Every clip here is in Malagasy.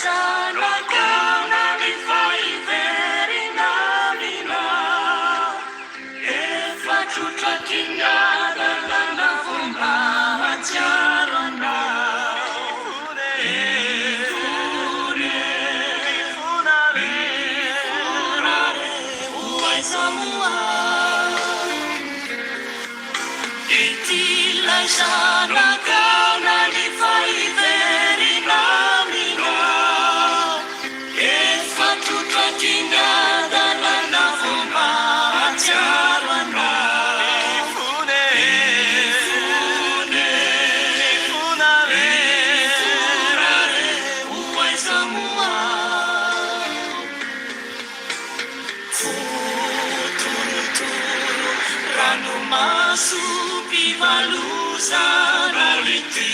zanakao nalefa hiverina aminao. Efa trotraky ny hadalana vao mba mahatsiaro anao. Mifona e, mifona re, ho aiza moa? Ity ilay zanakao nalefa hiverina aminao. Efa trotraky ny hadalana vao mba hahatsiaro anao. Mifona e, mifona re, ho aiza moa? Fo torotoro, ranomaso mpivalozana ity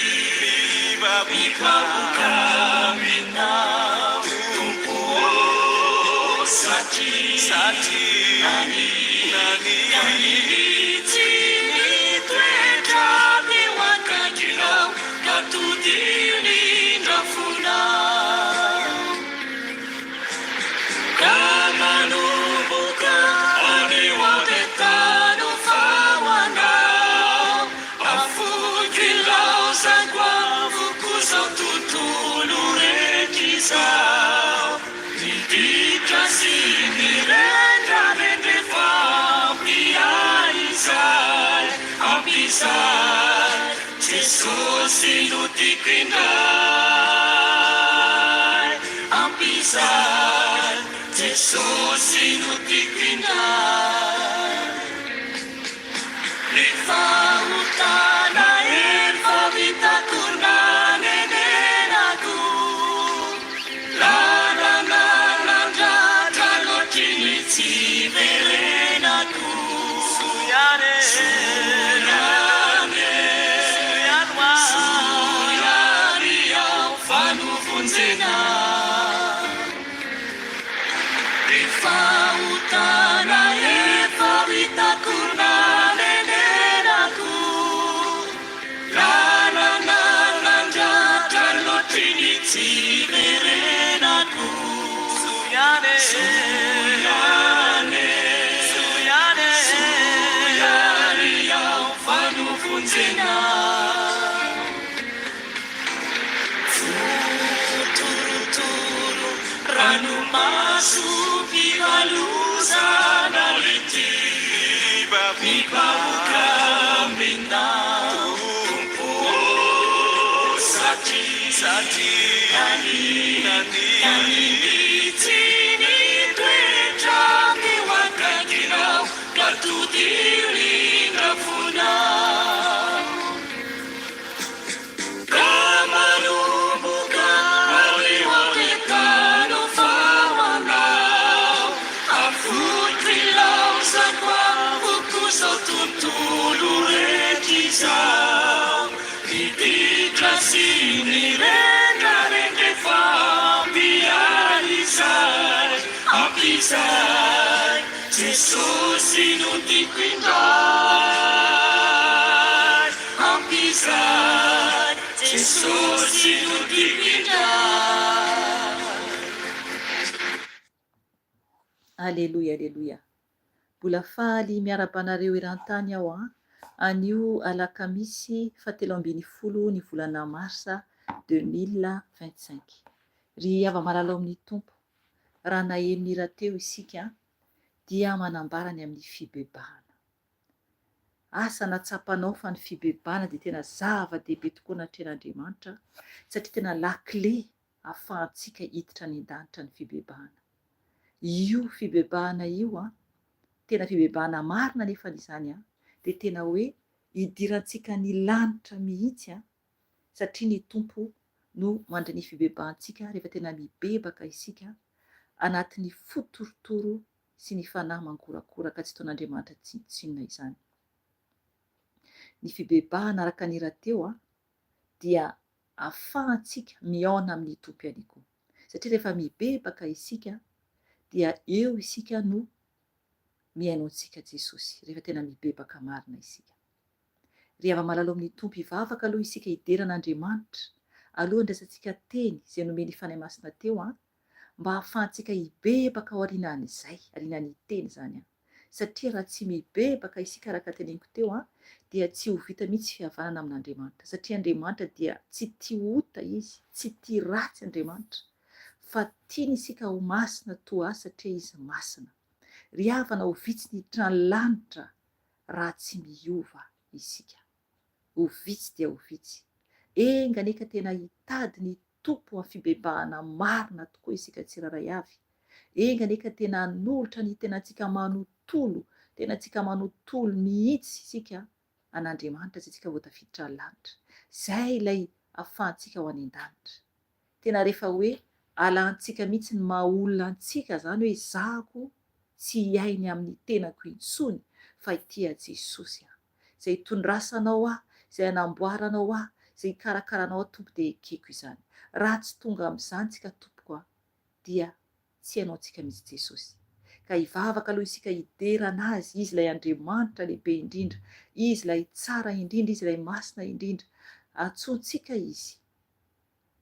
mibaboka aminao Tompo ô satria nania tsy nitoetra teo akaikinao ka todiho ny indrafonao. Ka manomboka anio aho fa ho anao Afoiko ilaozako avokoa izao tontolo rehetra izao Ny ditra sy ny rendrarendra efa ampy ahy izay Ampy izay Jesosy no tiako indray. Ampy izay, Jesosy no tiako indray. Ny fahotana efa vitako nanenenako, lalana nandratra loatry ny tsy hiverenako. Soa ihany e, soa ihany aho fa novonjena. Ny fahotana efa hitako nanenenako, lalana nandratra loatry ny tsy hiverenako. Soa ihany e, soa ihany e, soa ihany aho fa novonjena. Fo torotoro, ranomaso mpivalozana ity mibaboka aminao Tompo ô satria nania tsy nitoetra teo akaikinao ka todiho ny indrafonao. Ka manomboka anio ampitano fa ho anao Afoiko ilaozako avokoa izao tontolo rehetra izao Ny ditra sy ny rendrarendra efa ampy ahy izay Ampy izay Jesosy no tiako indray. Ampy izay Jesosy no tiako indray. Aleloia aleloia. Mbola faly miarahaba anareo eran-tany aho an! Anio alakamisy fahatelo 12 ny volana marsa 2025. Ry hava-malala ao amin'ny Tompo, raha naheno ny hira teo isika dia manambara ny amin'ny fibebahana. Asa na tsapanao fa ny fibebahana dia tena zava-dehibe tokoa anatrehan'Andriamanitra satria tena lakile ahafahantsika hiditra any an-danitra ny fibebahana. Io fibebahana io an, tena fibebahana marina anefany izany an, dia tena hoe hidirantsika ny lanitra mihitsy an, satria ny Tompo no mandre ny fibebahantsika rehefa tena mibebaka isika anatin'ny fo torotoro sy ny fanahy mangorakoraka tsy ataon'Andriamanitra tsinontsinona izany. Ny fibebahana araka ny rahateo dia afahantsika mihaona amin'ny Tompo ihany koa. Satria rehefa mibebaka isika dia eo isika no mihaino antsika Jesosy, rehefa tena mibebaka marina isika. Ry hava-malala ao amin'ny Tompo hivavaka aloha isika hidera an'Andriamanitra. Aloha andraisantsika teny izay nomen'ny Fanahy Masina teo an, mba hahafahantsika hibebaka ao aorianan'izay, aorianan'ny teny izany an. Satria raha tsy mibebaka isika araka teneniko teo an, dia tsy ho vita mihitsy fihavanana amin'Andriamanitra. Satria Andriamanitra dia tsy tia ota Izy, tsy tia ratsy Andriamanitra. Fa tiany isika ho masina toa Azy satria Izy masina. Ry havana ho vitsy ny hiditra ny lanitra raha tsy miova isika. Ho vitsy dia ho vitsy. Enga anie ka tena hitady ny Tompo amin'ny fibebahana marina tokoa isika tsirairay avy. Enga anie ka tena hanolotra ny tenantsika manontolo, tenantsika manontolo mihitsy isika an'Andriamanitra izay tsika vao tafiditra ny lanitra. Izay ilay ahafahantsika ho any an-danitra. Tena rehefa hoe alantsika mihitsy ny maha olona antsika izany hoe izahako tsy hiainy amin'ny tenako intsony fa ity a Jesosy a. Izay itondrasanao ahy, izay anamboaranao ahy, izay ikarakaranao ahy Tompo dia ekeko izany. Raha tsy tonga amin'izany tsika tompoko a dia tsy hainao antsika mihitsy Jesosy. Ka hivavaka aloha isika hidera an'Azy, Izy ilay Andriamanitra lehibe indrindra, Izy ilay tsara indrindra, Izy ilay masina indrindra. Antsointsika Izy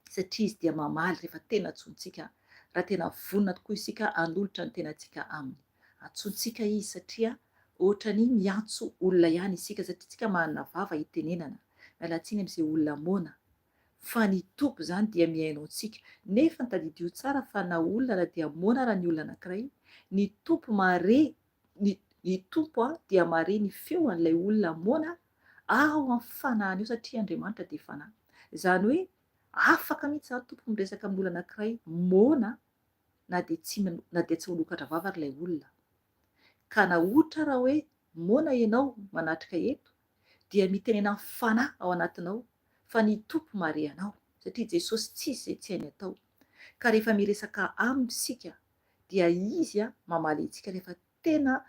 satria Izy dia mamaly rehefa tena antsointsika, raha tena vonona tokoa isika hanolotra ny tenantsika Aminy. Antsointsika Izy satria ohatran'ny miantso olona ihany isika satria tsika manana vava hitenenana. Miala tsiny amin'izay olona moana Fa ny Tompo izany dia mihaino antsika. Nefa tadidio tsara fa na olona na dia moana ara ny olona anankiray, ny Tompo mahare ny ny Tompo dia mahare ny feo an'ilay olona moana ao amin'ny fanahiny ao satria Andriamanitra dia fanahy. Izany hoe afaka mihitsy izany Tompo miresaka amin'olona anankiray moana na dia tsy na dia tsy manokatra vava ary ilay olona. Ka na ohatra ara hoe moana ianao manatrika eto dia mitenena amin'ny fanahy ao anatinao fa ny Tompo mahare anao satria Jesosy tsisy izay tsy hainy atao ka rehefa miresaka aminy isika dia Izy mamaly antsika rehefa tena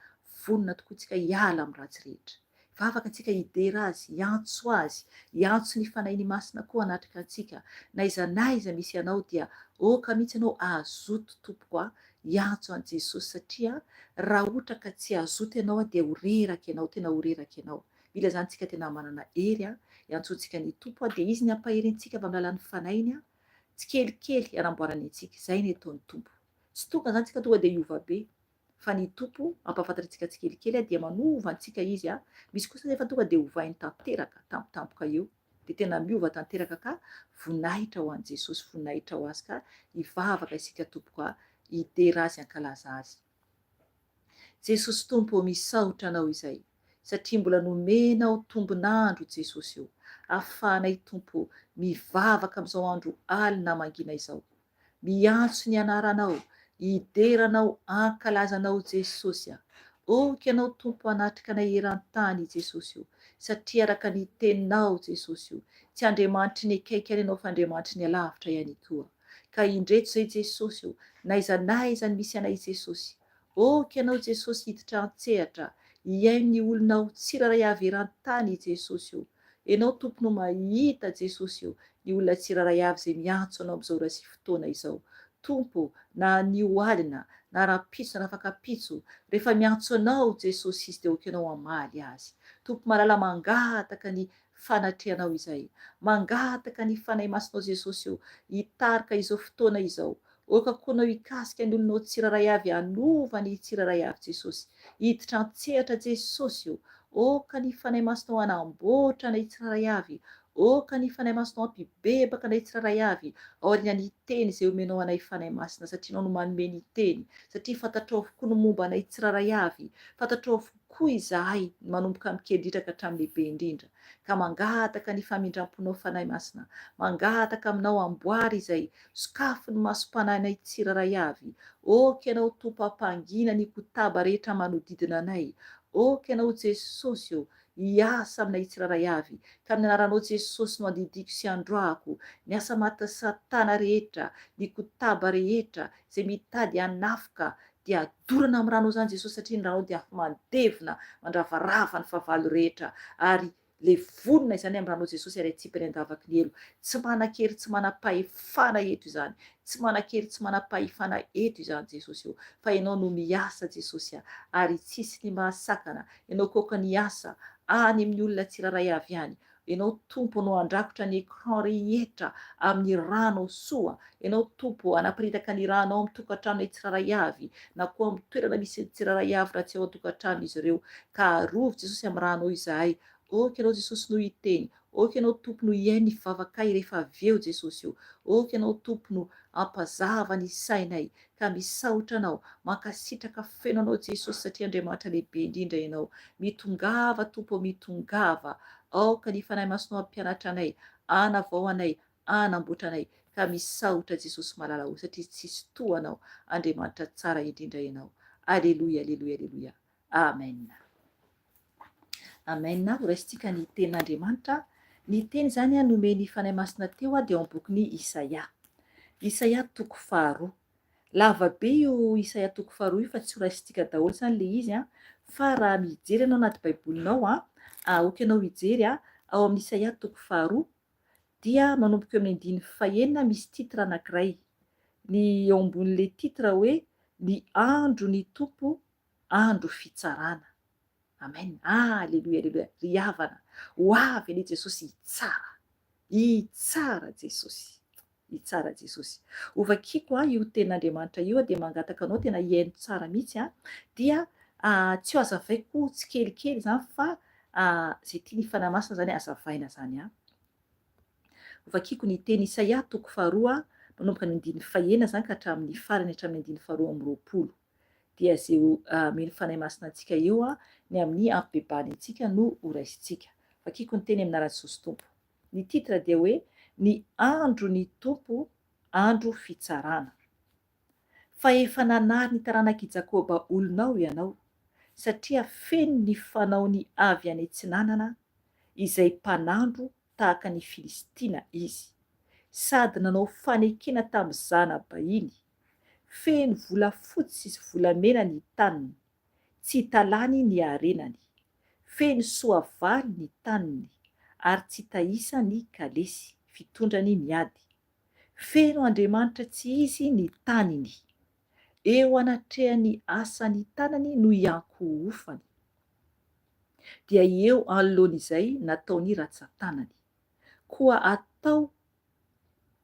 vonona tokoa tsika hiala amin'ny ratsy rehetra. Hivavaka tsika hidera Azy, hiantso Azy, hiantso ny Fanahiny Masina koa hanatrika antsika. N'aiza n'aiza misy anao dia oka mihitsy ianao hazoto tompoko a, hiantso an'i Jesosy satria raha ohatra ka tsy hazoto ianao dia ho reraka ianao, tena ho reraka ianao. Mila izany tsika tena manana hery a, hiantsoantsika ny Tompo a, dia Izy ny hampahery antsika avy amin'ny alalan'ny Fanahiny a, tsikelikely hanamboarany antsika. Izay ny ataon'ny Tompo. Tsy tonga izany tsika tonga dia hiova be, fa ny Tompo hampahafantatra antsika tsikelikely a, dia manova antsika Izy a, misy kosa anefa tonga dia ovainy tanteraka, tampotampoka eo, dia tena miova tanteraka ka voninahitra ho an'i Jesosy, voninahitra ho Azy ka hivavaka isika tompoko a, hidera Azy, hankalaza Azy. Jesosy Tompo ô misaotra Anao izay satria mbola nomenao tombon'andro Jesosy ô afahanay Tompo ô mivavaka amin'izao andro alina mangina izao miantso ny anaranao hidera Anao ankalaza Anao Jesosy a ok Ianao Tompo hanatrika anay eran-tany Jesosy ô satria araka ny teninao Jesosy ô tsy Andriamanitry ny akaiky ihany Ianao fa Andriamanitry ny alavitra ihany koa Ka indreto izay Jesosy ô, n'aiza n'aiza ny misy anay Jesosy. Ok Ianao Jesosy hiditra an-tsehatra, hihaino ny olonao tsirairay avy eran-tany Jesosy ô. Ianao Tompo no mahita Jesosy ô, ny olona tsirairay avy izay miantso Anao amin'izao ora sy fotoana izao. Tompo ô, na anio alina, na rahampitso na rafakampitso, rehefa miantso Anao Jesosy izy dia ok Ianao hamaly azy. Tompo malala mangataka ny fanatrehanao izay. Mangataka ny Fanahy Masinao Jesosy o, hitarika izao fotoana izao. Oka koa Anao hikasika ny olonao tsirairay avy hanova ny tsirairay avy Jesosy. Hiditra an-tsehatra Jesosy o. Oka ny Fanahy Masinao hanamboatra anay tsirairay avy. Oka ny Fanahy Masinao hampibebaka anay tsirairay avy aorian'ny teny izay omenao anay Fanahy Masina satria Ianao no manome ny teny satria fantatrao avokoa ny momba anay tsirairay avy. Fantatrao avokoa koa izahay, manomboka amin'ny kely indrindra ka hatramin'ny lehibe indrindra, ka mangataka ny famindram-ponao Fanahy Masina, mangataka aminao amboary izay, sokafy ny masom-panahinay tsirairay avy, ok Ianao Tompo hampangina ny kotaba rehetra manodidina anay, ok Ianao Jesosy ô, hiasa aminay tsirairay avy, ka amin'ny anaranao Jesosy no andidiako sy androahako ny asa matin'i satana rehetra, ny kotaba rehetra izay mitady hanafoka dia dorana amin'ny ranao izany Jesosy satria ny ranao dia afo mandevona mandravarava ny fahavalo rehetra ary levonina izany amin'ny ranao Jesosy ary atsipy any an-davaky ny helo. Tsy manan-kery tsy manam-pahefana eto izany. Tsy manan-kery tsy manam-pahefana eto izany Jesosy o. Fa Ianao no miasa Jesosy a. Ary tsisy ny mahasakana. Ianao koka ny asa any amin'ny olona tsirairay avy any. Ianao Tompo no handrakotra ny écran rehetra amin'ny rànao soa. Ianao Tompo hanaparitaka ny rànao amin'ny tokantranonay tsirairay avy na koa amin'ny toerana misy ny tsirairay avy raha tsy ao an-tokantrano izy ireo. Ka arovy Jesosy amin'ny rànao izahay. Ok Ianao Jesosy no hiteny. Ok Ianao Tompo no hihaino ny vavakay rehefa avy eo Jesosy o. Ok Ianao Tompo no hampazava ny sainay. Ka misaotra Anao, mankasitraka feno Anao Jesosy satria Andriamanitra lehibe indrindra Ianao. Mitongava Tompo o mitongava. Aoka ny Fanahy Masinao hampianatra anay, hanavao anay, hanamboatra anay. Ka misaotra Jesosy malala o satria tsisy toa Anao, Andriamanitra tsara indrindra Ianao. Aleloia aleloia aleloia. Amen. Amen. Horaisintsika ny tenin'Andriamanitra. Ny teny izany nomen'ny Fanahy Masina teo dia ao amin'ny bokin'i Isaia. Isaia toko faharoa. Lava be io Isaia toko faharoa io fa tsy horaisintsika daholo izany ilay izy fa raha mijery ianao anaty Baibolinao, aoka ianao hijery ao amin'ny Isaia toko faharoa dia manomboka eo amin'ny andininy fahenina misy titre anankiray. Ny eo ambonin'ilay titre hoe Ny andro ny Tompo andro fitsarana. Amen. Aleloia, aleloia. Ry havana, ho avy anie Jesosy hitsara. Hitsara Jesosy. Hitsara Jesosy. Hovakiko a io tenin'Andriamanitra io dia mangataka anao tena hihaino tsara mihitsy a. Dia tsy ho azavaiko tsikelikely izany fa izay tian'ny Fanahy Masina izany azavaina izany a. Hovakiko ny teny Isaia toko faharoa manomboka ny andininy fahenina izany ka hatramin'ny farany hatramin'ny andininy faharoa amby roapolo. Dia izay omen'ny Fanahy Masina antsika eo ny amin'ny hampibebahany antsika no horaisintsika. Vakiko ny teny amin'ny anaran'i Jesosy Tompo. Ny titre dia hoe Ny andro ny Tompo, andro fitsarana. Fa efa nanary ny taranak'i Jakoba olonao ianao, satria feno ny fanaony avy any atsinanana izay mpanandro tahaka ny Filistina izy, sady nanao fanekena tamin'ny zana-bahiny Feno volafotsy sy volamena ny taniny, tsy hita lany ny harenany. Feno soavaly ny taniny, ary tsy hita isa ny kalesy fitondrany miady. Feno andriamanitra tsy izy ny taniny. Eo anatrehan'ny asan'ny tanany no iankohofany, dia eo anoloan'izay nataony ratsan-tanany. Koa atao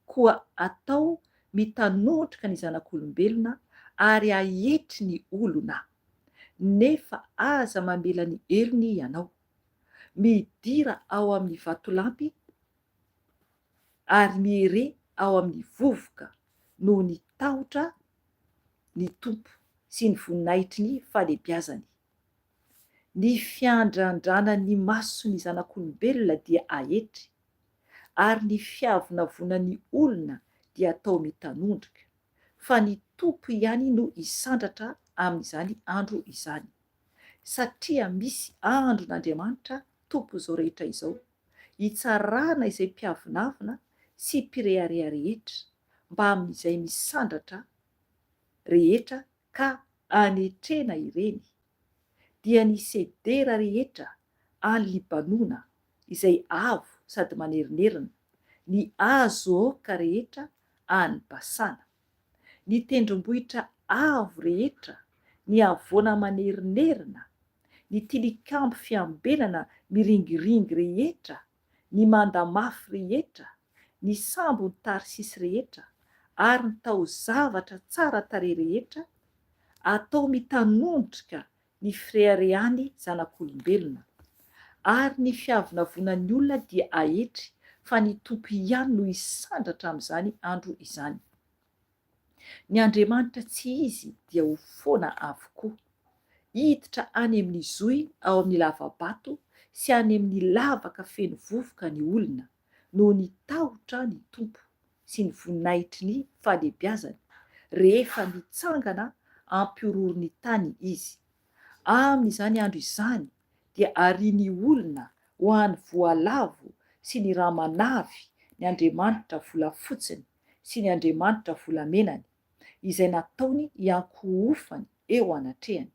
Koa atao mitanondrika ny zanak'olombelona ary aetry ny olona, nefa aza mamela ny helony ianao. Midira ao amin'ny vatolampy ary miere ao amin'ny vovoka noho ny tahotra ny Tompo sy ny voninahitry ny fahalehibiazany. Ny fiandrandràna ny mason'ny zanak'olombelona dia aetry, ary ny fiavonavonan'ny olona dia atao mitanondrika, fa ny Tompo ihany no hisandratra amin'izany andro izany. Satria misy andron'Andriamanitra Tompon'izao rehetra izao, hitsarana izay mpiavonavona sy mpirehareha rehetra, mbamin'izay misandratra rehetra ka anetrena ireny, dia ny sedera rehetra any Libanona izay avo sady manerinerina, ny hazo oaka rehetra any Basana, ny tendrombohitra avo rehetra, ny havoana manerinerina, ny tilikambo fiambenana miringiringy rehetra, ny manda mafy rehetra, ny sambon'i Tarsisy rehetra, ary ny taozavatra tsara tarehy rehetra, atao mitanondrika ny fireharehany zanak'olombelona, ary ny fiavonavonan'ny olona dia aetry, fa ny Tompo ihany no hisandratra amin'izany andro izany. Ny andriamanitra tsy izy dia ho foana avokoa. Hiditra any amin'ny zohy ao amin'ny lava-bato sy any amin'ny lavaka feno vovoka ny olona, noho ny tahotra ny Tompo sy ny voninahitry ny fahalehibiazany, rehefa mitsangana hampihorohoro ny tany Izy. Amin'izany andro izany dia harian'ny olona ho an'ny voalavo sy ny ramanavy ny andriamanitra volafotsiny sy ny andriamanitra volamenany, izay nataony hiankohofany eo anatrehany.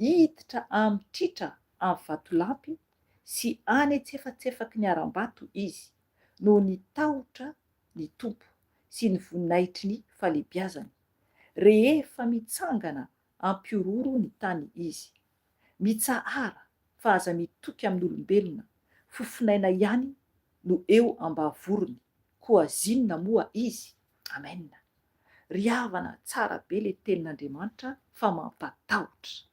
Hiditra amin'ny tritra amin'ny vatolampy sy any antsefatsefaky ny harambato izy, noho ny tahotra ny Tompo sy ny voninahitry ny fahalehibiazany, rehefa mitsangana hampihorohoro ny tany izy. Mitsahara, fa aza mitoky amin'olombelona, fofonaina ihany no eo ambavorony, koa zinona moa izy? Amen. Ry havana tsara be le tenin'Andriamanitra fa mampatahotra.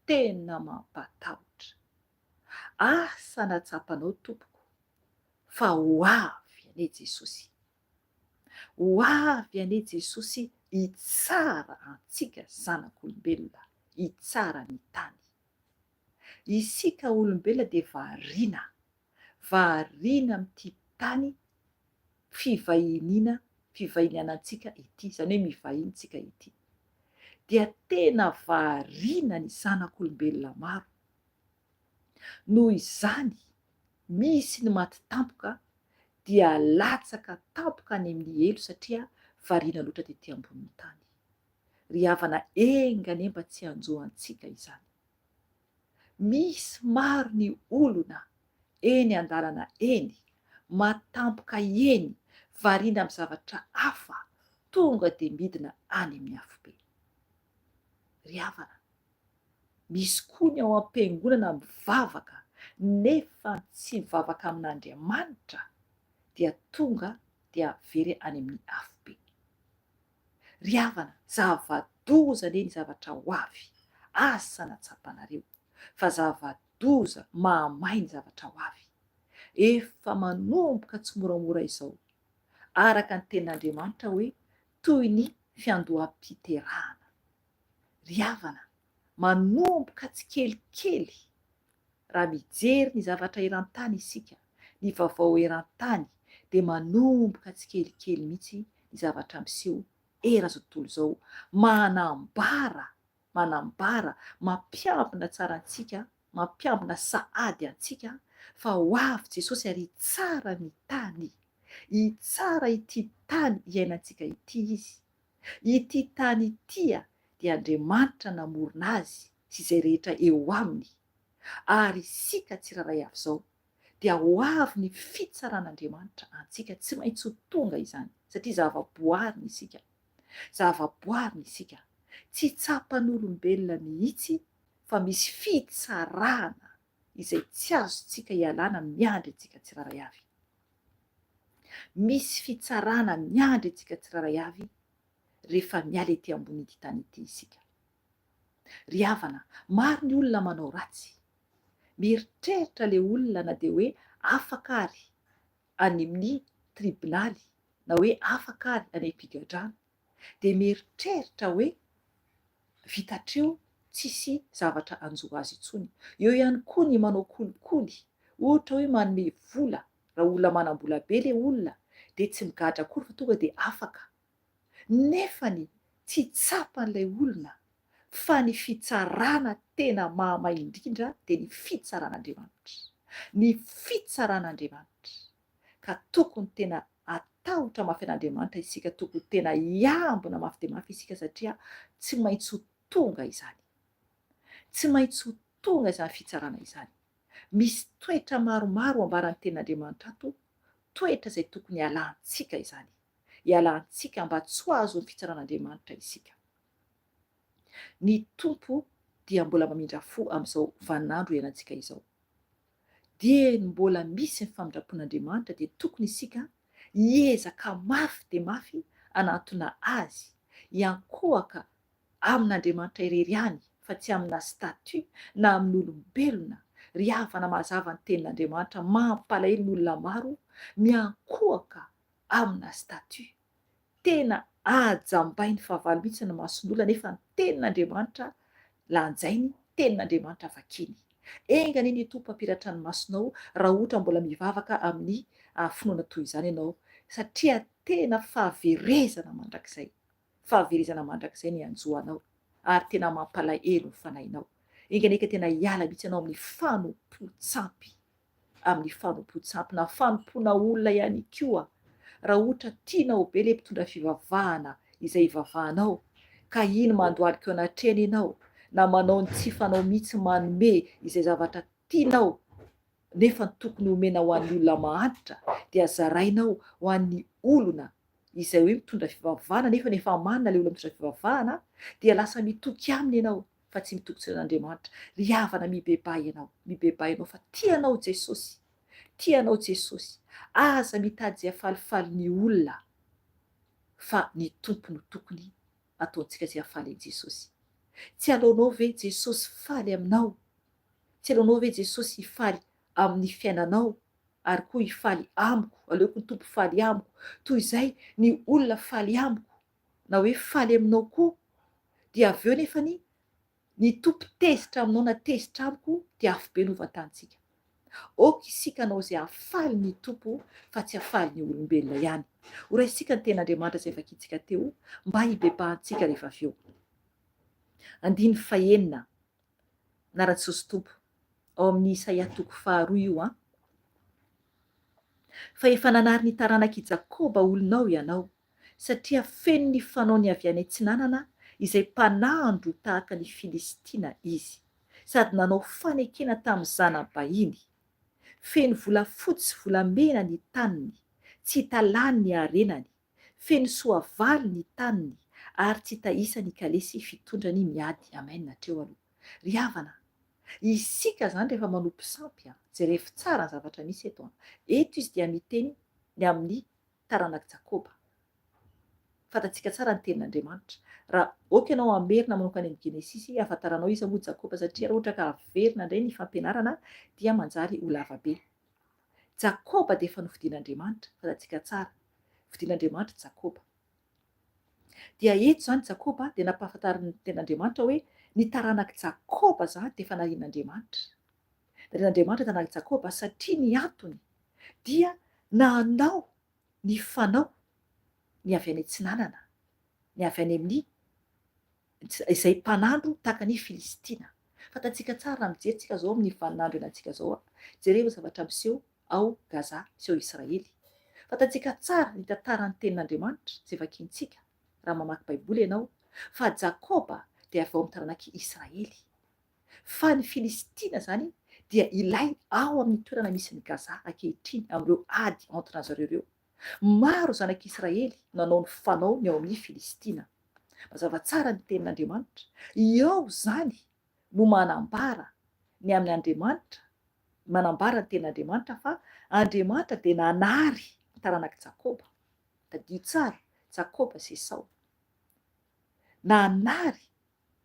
Tena mampatahotra. Asa na tsapanao tompoko fa ho avy anie Jesosy. Ho avy anie Jesosy hitsara antsika zanak'olombelona, hitsara ny tany. Isika olombelona dia variana, variana amin'ity tany fivahiniana, fivahinianantsika ity, izany hoe mivahiny tsika ity. Dia tena variana ny zanak'olombelona maro. Noho izany, misy ny maty tampoka dia latsaka tampoka any amin'ny helo satria variana loatra tety ambonin'ny tany. Ry havana enga anie mba tsy hanjo antsika izany. Misy maro ny olona eny andalana eny, maty tampoka eny, variana amin'ny zavatra hafa, tonga dia midina any amin'ny afobe. Ry havana, Misy koa ny ao am-piangonana mivavaka nefa tsy mivavaka amin'Andriamanitra dia tonga dia very any amin'ny afobe. Ry havana, zava-doza anie ny zavatra ho avy, asa na tsapanareo fa zava-doza mahamay ny zavatra ho avy. Efa manomboka tsimoramora izao, araka ny tenin'Andriamanitra hoe toy ny fiandoham-piterahana. Ry havana, manomboka tsikelikely raha mijery ny zavatra eran-tany isika, ny vaovao eran-tany, dia manomboka tsikelikely mihitsy ny zavatra miseho eran'izao tontolo izao, manambara, manambara, mampiambina tsara antsika, mampiambina sahady antsika fa ho avy Jesosy ary hitsara ny tany. Hitsara ity tany iainantsika ity Izy. Ity tany ity dia Andriamanitra namorona azy sy izay rehetra eo aminy, ary isika tsirairay avy izao dia ho avy ny fitsaran'Andriamanitra antsika, tsy maintsy ho tonga izany satria zava-boariny isika, zava-boariny isika, tsy tsapan'olombelona mihitsy fa misy fitsarana izay tsy azontsika ialana miandry antsika tsirairay avy. Misy fitsarana miandry antsika tsirairay avy rehefa miala ety ambonin'ity tany ity isika. Ry havana, maro ny olona manao ratsy. Mieritreritra ilay olona na dia hoe afaka ary any amin'ny tribonaly na hoe afaka ary any am-pigadrana dia mieritreritra hoe vita hatreo tsisy zavatra hanjo azy intsony. Eo ihany koa ny manao kolikoly, ohatra hoe manome vola, raha olona manam-bola be ilay olona dia tsy migadra akory fa tonga dia afaka. Nefany tsy tsapan'ilay olona fa ny fitsarana tena mahamay indrindra dia ny fitsaran'Andriamanitra. Ny fitsaran'Andriamanitra. Ka tokony tena hatahotra mafy an'Andriamanitra isika, tokony tena hiambina mafy dia mafy isika satria tsy maintsy ho tonga izany. Tsy maintsy ho tonga izany fitsarana izany. Misy toetra maromaro ambaran'ny Tenin'Andriamanitra ato, toetra izay tokony hialantsika izany. Hialantsika mba tsy ho azon'ny fitsaran'Andriamanitra isika. Ny Tompo dia mbola mamindra fo amin'izao vaninandro iainantsika izao. Dieny mbola misy ny famindram-pon'Andriamanitra dia tokony isika hiezaka mafy dia mafy hanantona Azy, hiankohoka amin'Andriamanitra irery ihany fa tsy amina statut na amin'olombelona. Ry havana mazava ny tenin'Andriamanitra mampalahelo ny olona maro miankohoka amina statut. Tena ajambain'ny fahavalo mihitsy ny mason'olona nefa ny tenin'Andriamanitra lanjainy, tenin'Andriamanitra vakiany. Enga anie ny Tompo hampiratra ny masonao raha ohatra mbola mivavaka amin'ny finoana toy izany ianao satria tena fahaverezana mandrakizay, fahaverezana mandrakizay ny hanjo anao ary tena mampalahelo ny fanahinao. Enga anie ka tena hiala mihitsy ianao amin'ny fanompoan-tsampy. amin'ny fanompoan-tsampy na fanompoana olona ihany koa raha ohatra tianao be ilay mpitondra fivavahana izay ivavahanao ka iny mandohalika eo anatrehany ianao na manao ny tsy fanao mihitsy manome izay zavatra tianao nefa ny tokony homena ho an'ny olona mahantra dia zarainao ho an'ny olona izay hoe mitondra fivavahana nefa efa manana ilay olona mitondra fivavahana dia lasa mitoky aminy ianao fa tsy mitoky tsy an'Andriamanitra. Ry havana mibebaha ianao, mibebaha ianao fa tia anao Jesosy. Tia anao Jesosy. Aza mitady izay hahafalifaly ny olona fa ny Tompo no tokony ataontsika izay hahafaly an'i Jesosy. Tsy aleonao ve Jesosy faly aminao? Tsy aleonao ve Jesosy hifaly amin'ny fiainanao ary koa hifaly amiko, aleoko ny Tompo faly amiko toy izay ny olona faly amiko na hoe faly aminao koa dia avy eo nefany ny Tompo tezitra aminao na tezitra amiko dia afobe no vantanintsika. Ok isika hanao izay hahafaly ny Tompo fa tsy hahafaly ny olombelona ihany. Ho raisintsika ny tenin'Andriamanitra izay vakintsika teo mba hibebahantsika rehefa avy eo. Andininy fahenina, Anaran'i Tompo, ao amin'ny Isaia toko faharoa io an. Fa efa nanary ny taranak'i Jakoba olonao ianao, satria feno ny fanaony avy any atsinanana izay mpanandro tahaka ny Filistina izy, sady nanao fanekena tamin'ny zana-bahiny. Feno volafotsy sy volamena ny taniny, tsy hita lany ny harenany, feno soavaly ny taniny, ary tsy hita isa ny kalesy fitondrany miady. Amen hatreo aloha. Ry havana, isika izany rehefa manompo sampy an, jerevo tsara ny zavatra misy eto an, eto izy dia miteny ny amin'ny taranak'i Jakoba. Fantatsika tsara ny tenin'Andriamanitra. Raha ok ianao hamerina manomboka any amin'ny Genesisy hahafantaranao iza moa Jakoba satria raha ohatra ka averina indray ny fampianarana dia manjary ho lava be. Jakoba dia efa nofidin'Andriamanitra, fantatsika tsara. Fidin'Andriamanitra Jakoba. Dia eto izany Jakoba dia nampahafantarin'ny tenin'Andriamanitra hoe ny taranak'i Jakoba izany dia efa narian'Andriamanitra. Narian'Andriamanitra ny taranak'i Jakoba satria ny antony dia nanao ny fanao ny avy any atsinanana, ny avy any amin'ny izay mpanandro tahaka ny Filistina. Fantatsika tsara raha mijery tsika izao amin'ny vaninandro iainantsika izao, jereo ny zavatra miseho ao Gaza sy ao Israely. Fantatsika tsara ny tantaran'ny tenin'Andriamanitra izay vakintsika raha mamaky Baiboly ianao fa Jakoba dia avy ao amin'ny taranak'i Israely. Fa ny Filistina izany dia ilay ao amin'ny toerana misy ny Gaza ankehitriny amin'ireo ady entre an'zareo ireo. Maro zanak'Israely nanao ny fanao ny ao amin'ny Filistina. Mazava tsara ny tenin'Andriamanitra. Eo izany no manambara ny amin'ny Andriamanitra, manambara ny tenin'Andriamanitra fa Andriamanitra dia nanary ny taranak'i Jakoba. Tadidio tsara, Jakoba sy Esao. Nanary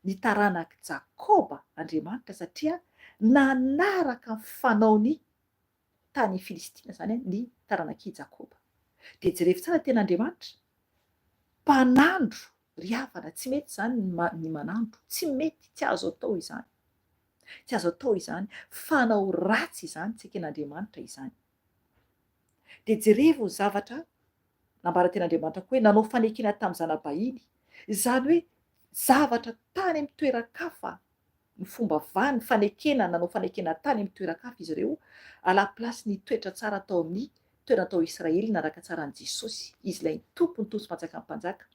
ny taranak'i Jakoba Andriamanitra satria nanaraka ny fanaony tany Filistina izany ny taranak'i Jakoba. Dia jerevo tsara tena Andriamanitra, mpanandro ry havana, tsy mety izany ny manandro, tsy mety, tsy azo atao izany. Tsy azo atao izany, fanao ratsy izany, tsy eken'Andriamanitra izany. Dia jerevo ny zavatra nambara ten'Andriamanitra koa hoe nanao fanekena tamin'ny zana-bahiny, izany hoe zavatra tany amin'ny toeran-kafa, ny fomba vany, fanekena, nanao fanekena tany amin'ny toeran-kafa izy ireo, à la place ny toetra tsara tao amin'ny toerana tao Israely nanaraka tsara an'i Jesosy, izy ilay Tompo, ny Tompo sy Mpanjakan'ny mpanjaka,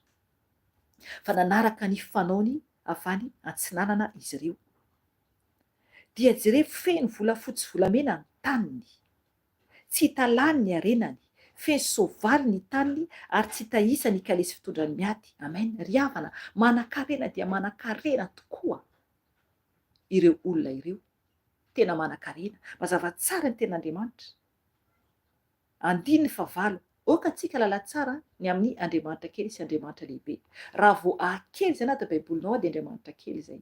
fa nanaraka ny fanaony avy any antsinanana izy ireo. Dia jereo feno volafotsy sy volamena ny taniny. Tsy hita lany ny harenany, feno soavaly ny taniny ary tsy hita isa ny kalesy fitondrany miady. Amen. Ry havana, manankarena dia manankarena tokoa ireo olona ireo. Tena manankarena. Mazava tsara ny tenin'Andriamanitra. Andininy fahavalo, Aoka tsika hahalala tsara ny amin'ny Andriamanitra kely sy Andriamanitra lehibe. Raha vao A kely izay anaty Baibolinao dia Andriamanitra kely izay.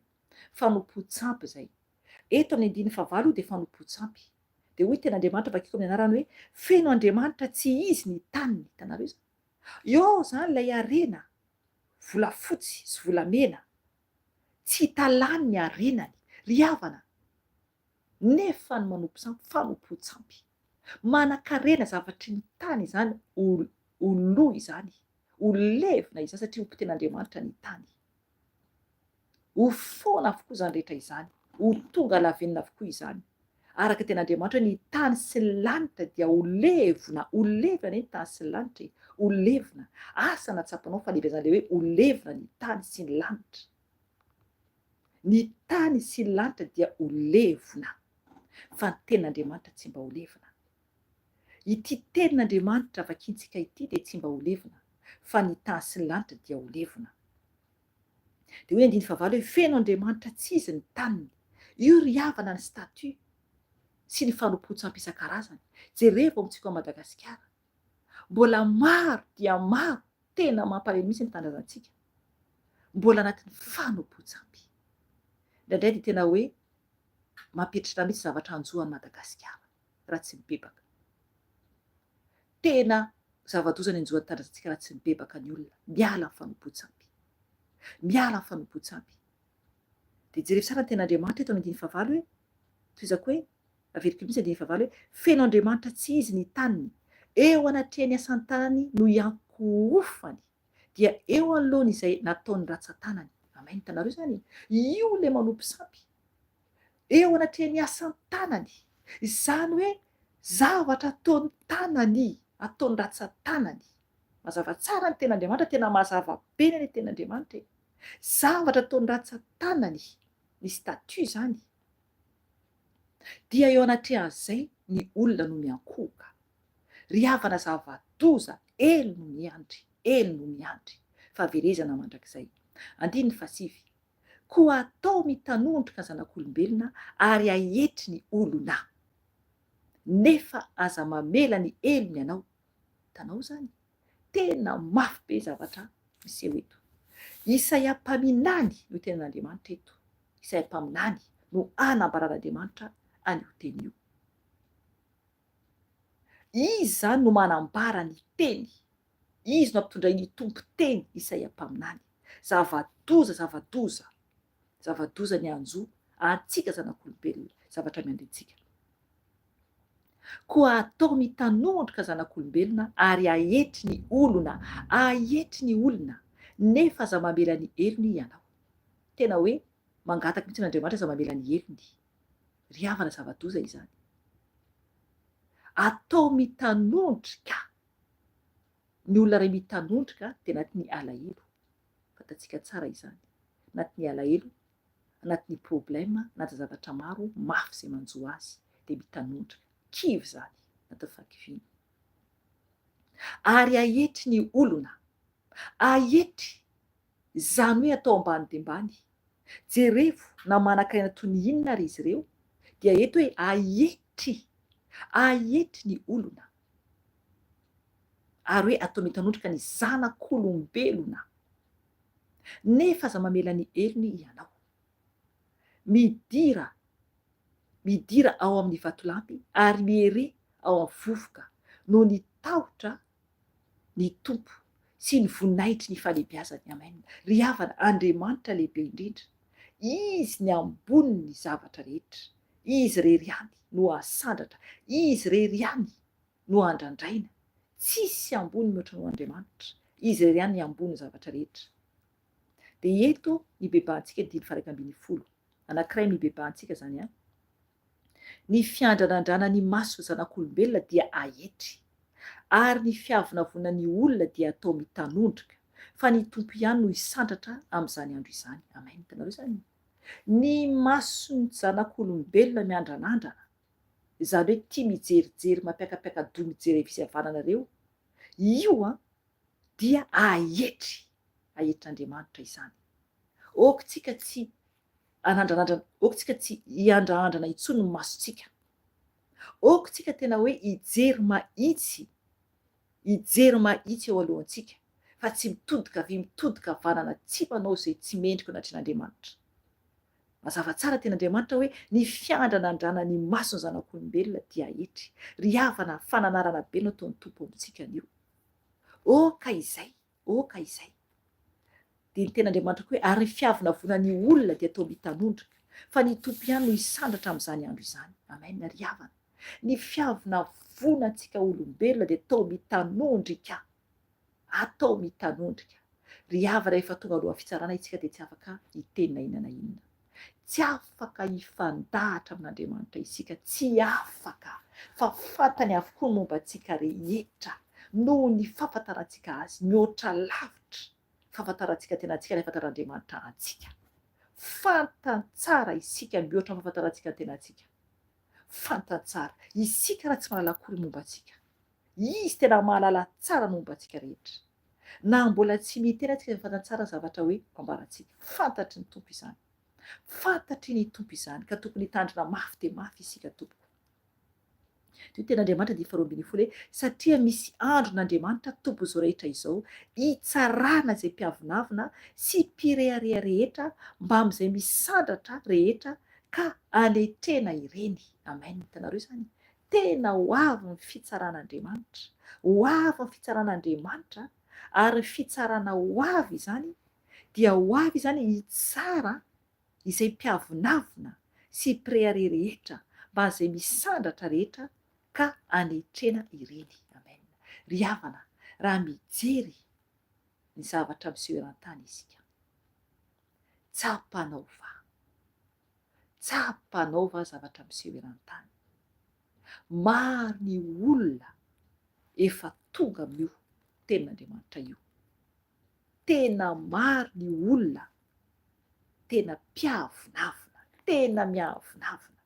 Fanompoan-tsampy izay. Eto amin'ny andininy fahavalo dia fanompoan-tsampy. Dia hoy tena Andriamanitra vakiko amin'ny anarany hoe, Feno Andriamanitra tsy izy ny taniny. Hitanareo izany? Eo izany ilay harena, volafotsy sy volamena. Tsy hita lany ny harenany. Ry havana, nefa ny manompo sampy, fanompoan-tsampy. Manan-karena zavatry ny tany izany ho ho lo izany, ho levona izany satria ho potehin'Andriamanitra ny tany. Ho foana avokoa izany rehetra izany, ho tonga lavenona avokoa izany. Araka ny tenin'Andriamanitra hoe ny tany sy ny lanitra dia ho levona, ho levona anie ny tany sy ny lanitra e, ho levona. Asa na tsapanao fa lehibe izany ilay hoe ho levona ny tany sy ny lanitra. Ny tany sy ny lanitra dia ho levona, fa ny tenin'Andriamanitra tsy mba ho levona. Ity tenin'Andriamanitra vakintsika ity dia tsy mba ho levona, fa ny tany sy ny lanitra dia ho levona. Dia hoy ny andininy fahavalo hoe feno Andriamanitra tsy izy ny taniny. Io ry havana ny statut. sy ny fanompoan-tsampy isan-karazany. Jerevo amintsika ao Madagasikara. Mbola maro dia maro tena mampalahelo mihitsy ny tanindrazantsika. Mbola anatin'ny fanompoan-tsampy. Indraindray dia tena hoe mampieritreritra mihitsy zavatra hanjo an'i Madagasikara raha tsy mibebaka. Tena zava-doza ny hanjo an'ny tanindrazantsika raha tsy mibebaka ny olona. Miala amin'ny fanompoan-tsampy. Miala amin'ny fanompoan-tsampy. Dia jerevo tsara ny tenin'Andriamanitra eto amin'ny andininy fahavalo hoe, tohizako hoe, averiko mihitsy andininy fahavalo hoe, feno Andriamanitra tsy izy ny taniny, eo anatrehan'ny asan-tanany no iankohofany, dia eo anoloany izay nataon'ny ratsan-tanany. Amen, hitanareo izany? Io ilay manompo sampy. Eo anatrehan'ny asan-tanany. Izany hoe zavatra ataon'ny tanany, ataon'ny ratsan-tanany. Mazava tsara ny tenin'Andriamanitra, tena mazava be ny tenin'Andriamanitra e. Zavatra ataon'ny ratsan-tanany, ny statue izany, dia eo anatrehan'izay ny olona no miankohoka. Ry havana zava-doza, helo no miandry, helo no miandry, fahaverezana mandrakizay. Andininy fahasivy, Koa atao mitanondrika ny zanak'olombelona ary aetry ny olona. Nefa aza mamela ny helony anao. Hitanao izany? Tena mafy be zavatra miseho eto. Isaia mpaminany no itenen'Andriamanitra eto. Isaia mpaminany no anambaran'Andriamanitra an'io teny io. Izy izany no manambara ny teny. Izy no ampitondrain'ny Tompo teny Isaia mpaminany. Zava-doza, zava-doza, zava-doza ny hanjo antsika zanak'olombelona, zavatra miandry antsika. Koa atao mitanondrika zanak'olombelona ary aetry ny olona, aetry ny olona, nefa aza mamela ny helony ianao. Tena hoe mangataka mihitsy an'Andriamanitra aza mamela ny helony. Ry havana zava-doza izany. Atao mitanondrika, ny olona iray mitanondrika dia anatin'ny alahelo, fantatsika tsara izany, anatin'ny alahelo anatin'ny problème, anaty zavatra maro mafy izay manjo azy dia mitanondrika, kivy izany, anatin'ny fahakiviana. Ary aetry ny olona, aetry, izany hoe atao ambany dia ambany. Jerevo na manan-karena toy ny inona ary izy ireo, dia eto hoe aetry, aetry ny olona. Ary hoe atao mitanondrika ny zanak'olombelona. Nefa aza mamela ny helony ianao. Midira, midira ao amin'ny vatolampy ary miere ao amin'ny vovoka noho ny tahotra ny Tompo sy ny voninahitry ny fahalehibiazany. Amen. Ry havana, Andriamanitra lehibe indrindra. Izy ny ambonin'ny zavatra rehetra. Izy irery ihany no asandratra. Izy irery ihany no andrandraina. Tsisy ambony mihoatra noho Andriamanitra. Izy irery ihany ny ambony zavatra rehetra. Dia eto nibebahantsika dily faha 11. Anankiray nibebahantsika izany an. Ny fiandranandrana ny mason'ny zanak'olombelona dia aetry, ary ny fiavonavonan'ny olona dia atao mitanondrika, fa ny Tompo ihany no hisandratra amin'izany andro izany. Amen. Hitanareo izany? Ny mason'ny zanak'olombelona miandranandrana Izany hoe tia mijerijery mampiakapiaka-doha mijery havia sy havanana ireo, io an, dia aetry, aetr'Andriamanitra izany. Ok tsika tsy hanandranandrana, ok tsika tsy hiandraandrana intsony ny masontsika. Ok tsika tena hoe hijery mahitsy, hijery mahitsy eo alohantsika, fa tsy mitodika havia mitodika havanana tsy manao izay tsy mendrika eo anatrehan'Andriamanitra. Mazava tsara tenin'Andriamanitra hoe ny fiandranandrana ny mason'ny zanak'olombelona dia hetry. Ry havana, fananarana be no ataon'ny Tompo amintsika anio. Oka izay, oka izay. Dia ny tenin'Andriamanitra koa hoe ary ny fiavonavonan'ny olona dia atao mitanondrika, fa ny Tompo ihany no hisandratra amin'izany andro izany. Amen, ry havana. Ny fiavonavonantsika olombelona dia atao mitanondrika. Atao mitanondrika. Ry havana rehefa tonga alohan'ny fitsarana isika dia tsy afaka hiteny na inona na inona. Tsy afaka hifandahatra amin'Andriamanitra isika, tsy afaka, fa fantany avokoa ny momba antsika rehetra noho ny fahafantarantsika Azy mihoatra lavitra fahafantarantsika tena antsika ilay fahafantaran'Andriamanitra antsika. Fantany tsara isika mihoatra ny fahafantarantsika ny tenantsika. Fantany tsara. Isika raha tsy mahalala akory ny momba antsika. Izy tena mahalala tsara ny momba antsika rehetra. Na mbola tsy miteny antsika dia fantany tsara ny zavatra hoe ambarantsika. Fantatry ny Tompo izany. Fantatry ny Tompo izany ka tokony hitandrina mafy dia mafy isika tompoko. Io tenin'Andriamanitra dia 12 hoe, Satria misy andron'Andriamanitra Tompon'izao rehetra izao, hitsarana izay mpiavonavona sy mpirehareha rehetra mbamin'izay misandratra rehetra ka anetrena ireny. Amen. Hitanareo izany? Tena ho avy ny fitsaran'Andriamanitra. Ho avy ny fitsaran'Andriamanitra, ary ny fitsarana ho avy izany dia ho avy izany hitsara izay mpiavonavona sy mpirehareha rehetra mba izay misandratra rehetra ka anetrena ireny. Amen. Ry havana, raha mijery ny zavatra miseho eran-tany isika, tsapanao va? Tsapanao va zavatra miseho eran-tany? Maro ny olona efa tonga amin'io tenin'Andriamanitra io. Tena maro ny olona tena mpiavonavona, tena miavonavona,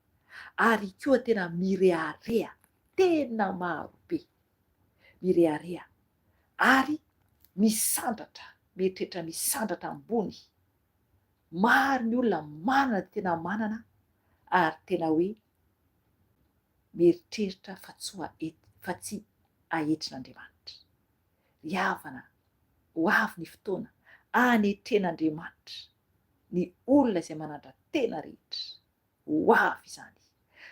ary koa tena mirehareha, tena maro be mirehareha ary misandratra, mieritreritra misandratra ambony. Maro ny olona manana dia tena manana ary tena hoe mieritreritra fa tsy ho fa tsy ahetrin'Andriamanitra. Ry havana, ho avy ny fotoana hanetren'Andriamanitra ny olona izay manandra-tena rehetra. Ho avy izany.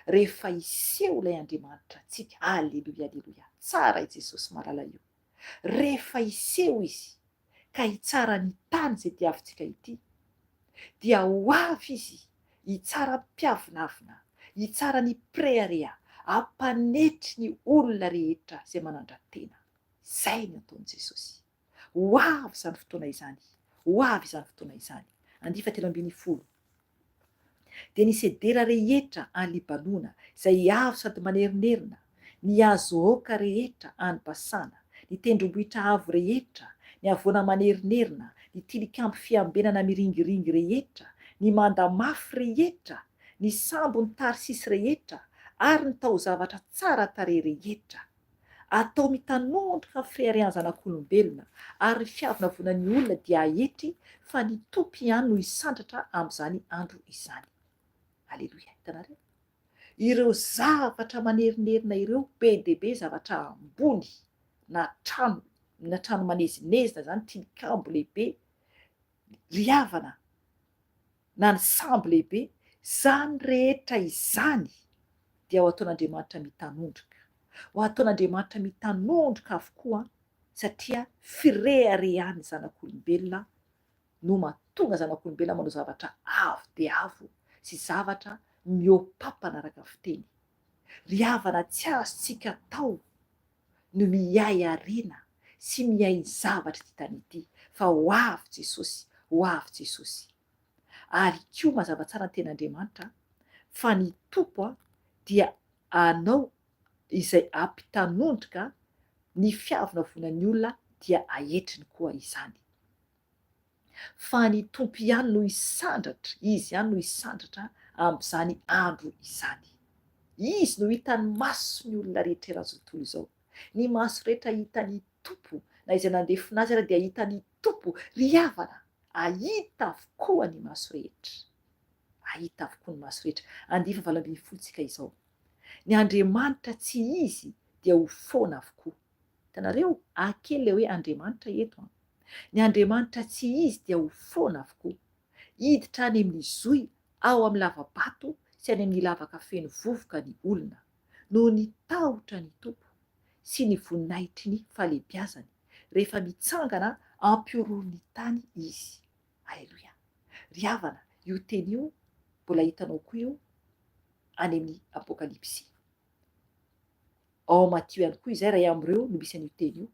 Rehefa hiseho ilay Andriamanitra antsika. Aleloia, aleloia. Tsara i Jesosy malala io. Rehefa hiseho Izy ka hitsara ny tany izay diavintsika ity, dia ho avy Izy hitsara mpiavonavona, hitsara ny mpirehareha, hampanetry ny olona rehetra izay manandra-tena. Izay no ataon'i Jesosy. Ho avy izany fotoana izany. Ho avy izany fotoana izany. Andiany fahatelo ambin'ny folo. Dia ny sedera rehetra any Libanona, izay avo sady manerinerina, ny hazo oaka rehetra any Basana, ny tendrombohitra avo rehetra, ny havoana manerinerina, ny tilikambo fiambenana miringiringy rehetra, ny manda mafy rehetra, ny sambon'i Tarsisy rehetra, ary ny taozavatra tsara tarehy rehetra. Atao mitanondrika ny fireharehan'ny zanak'olombelona, ary ny fiavonavonan'ny olona dia haetry, fa ny Tompo ihany no hisandratra amin'izany andro izany. Aleloia! Hitanareo? Ireo zavatra manerinerina ireo, be dia be zavatra ambony, na trano, na trano manezinezina izany, tilikambo lehibe, ry havana, na ny sambo lehibe, izany rehetra izany dia ho ataon'Andriamanitra mitanondrika. Ho ataon'Andriamanitra mitanondrika avokoa satria fireharehan'ny zanak'olombelona no mahatonga zanak'olombelona manao zavatra avo dia avo sy zavatra mihoa-papana araka ny fiteny. Ry havana tsy azontsika atao no mihay harena sy mihay ny zavatra ity tany ity fa ho avy Jesosy, ho avy Jesosy. Ary koa mazava tsara ny tenin'Andriamanitra fa ny Tompo dia anao izay hampitanondrika ny fiavonavonan'ny olona dia ahetriny koa izany. Fa ny Tompo ihany no hisandratra, Izy ihany no hisandratra amin'izany andro izany. Izy no hitan'ny mason'ny olona rehetra eran'izao tontolo izao. Ny maso rehetra hitan'ny Tompo, na izay nandefona azy ara dia hitan'ny Tompo. Ry havana, hahita avokoa ny maso rehetra. Hahita avokoa ny maso rehetra. Andihy fahavalo ambin'ny folo tsika izao. Ny Andriamanitra tsy izy dia ho foana avokoa. Hitanareo? A kely ilay hoe Andriamanitra eto an. Ny Andriamanitra tsy izy dia ho foana avokoa. Hiditra any amin'ny zohy ao amin'ny lava-bato sy any amin'ny lavaka feno vovoka ny olona, noho ny tahotra ny Tompo sy ny voninahitry ny fahalehibiazany, rehefa mitsangana hampihorohoro ny tany Izy. Aleloia! Ry havana, io teny io, mbola hitanao koa io any amin'ny Apokalypsy. Ao Matio ihany koa izay, iray amin'ireo no misy an'io teny io.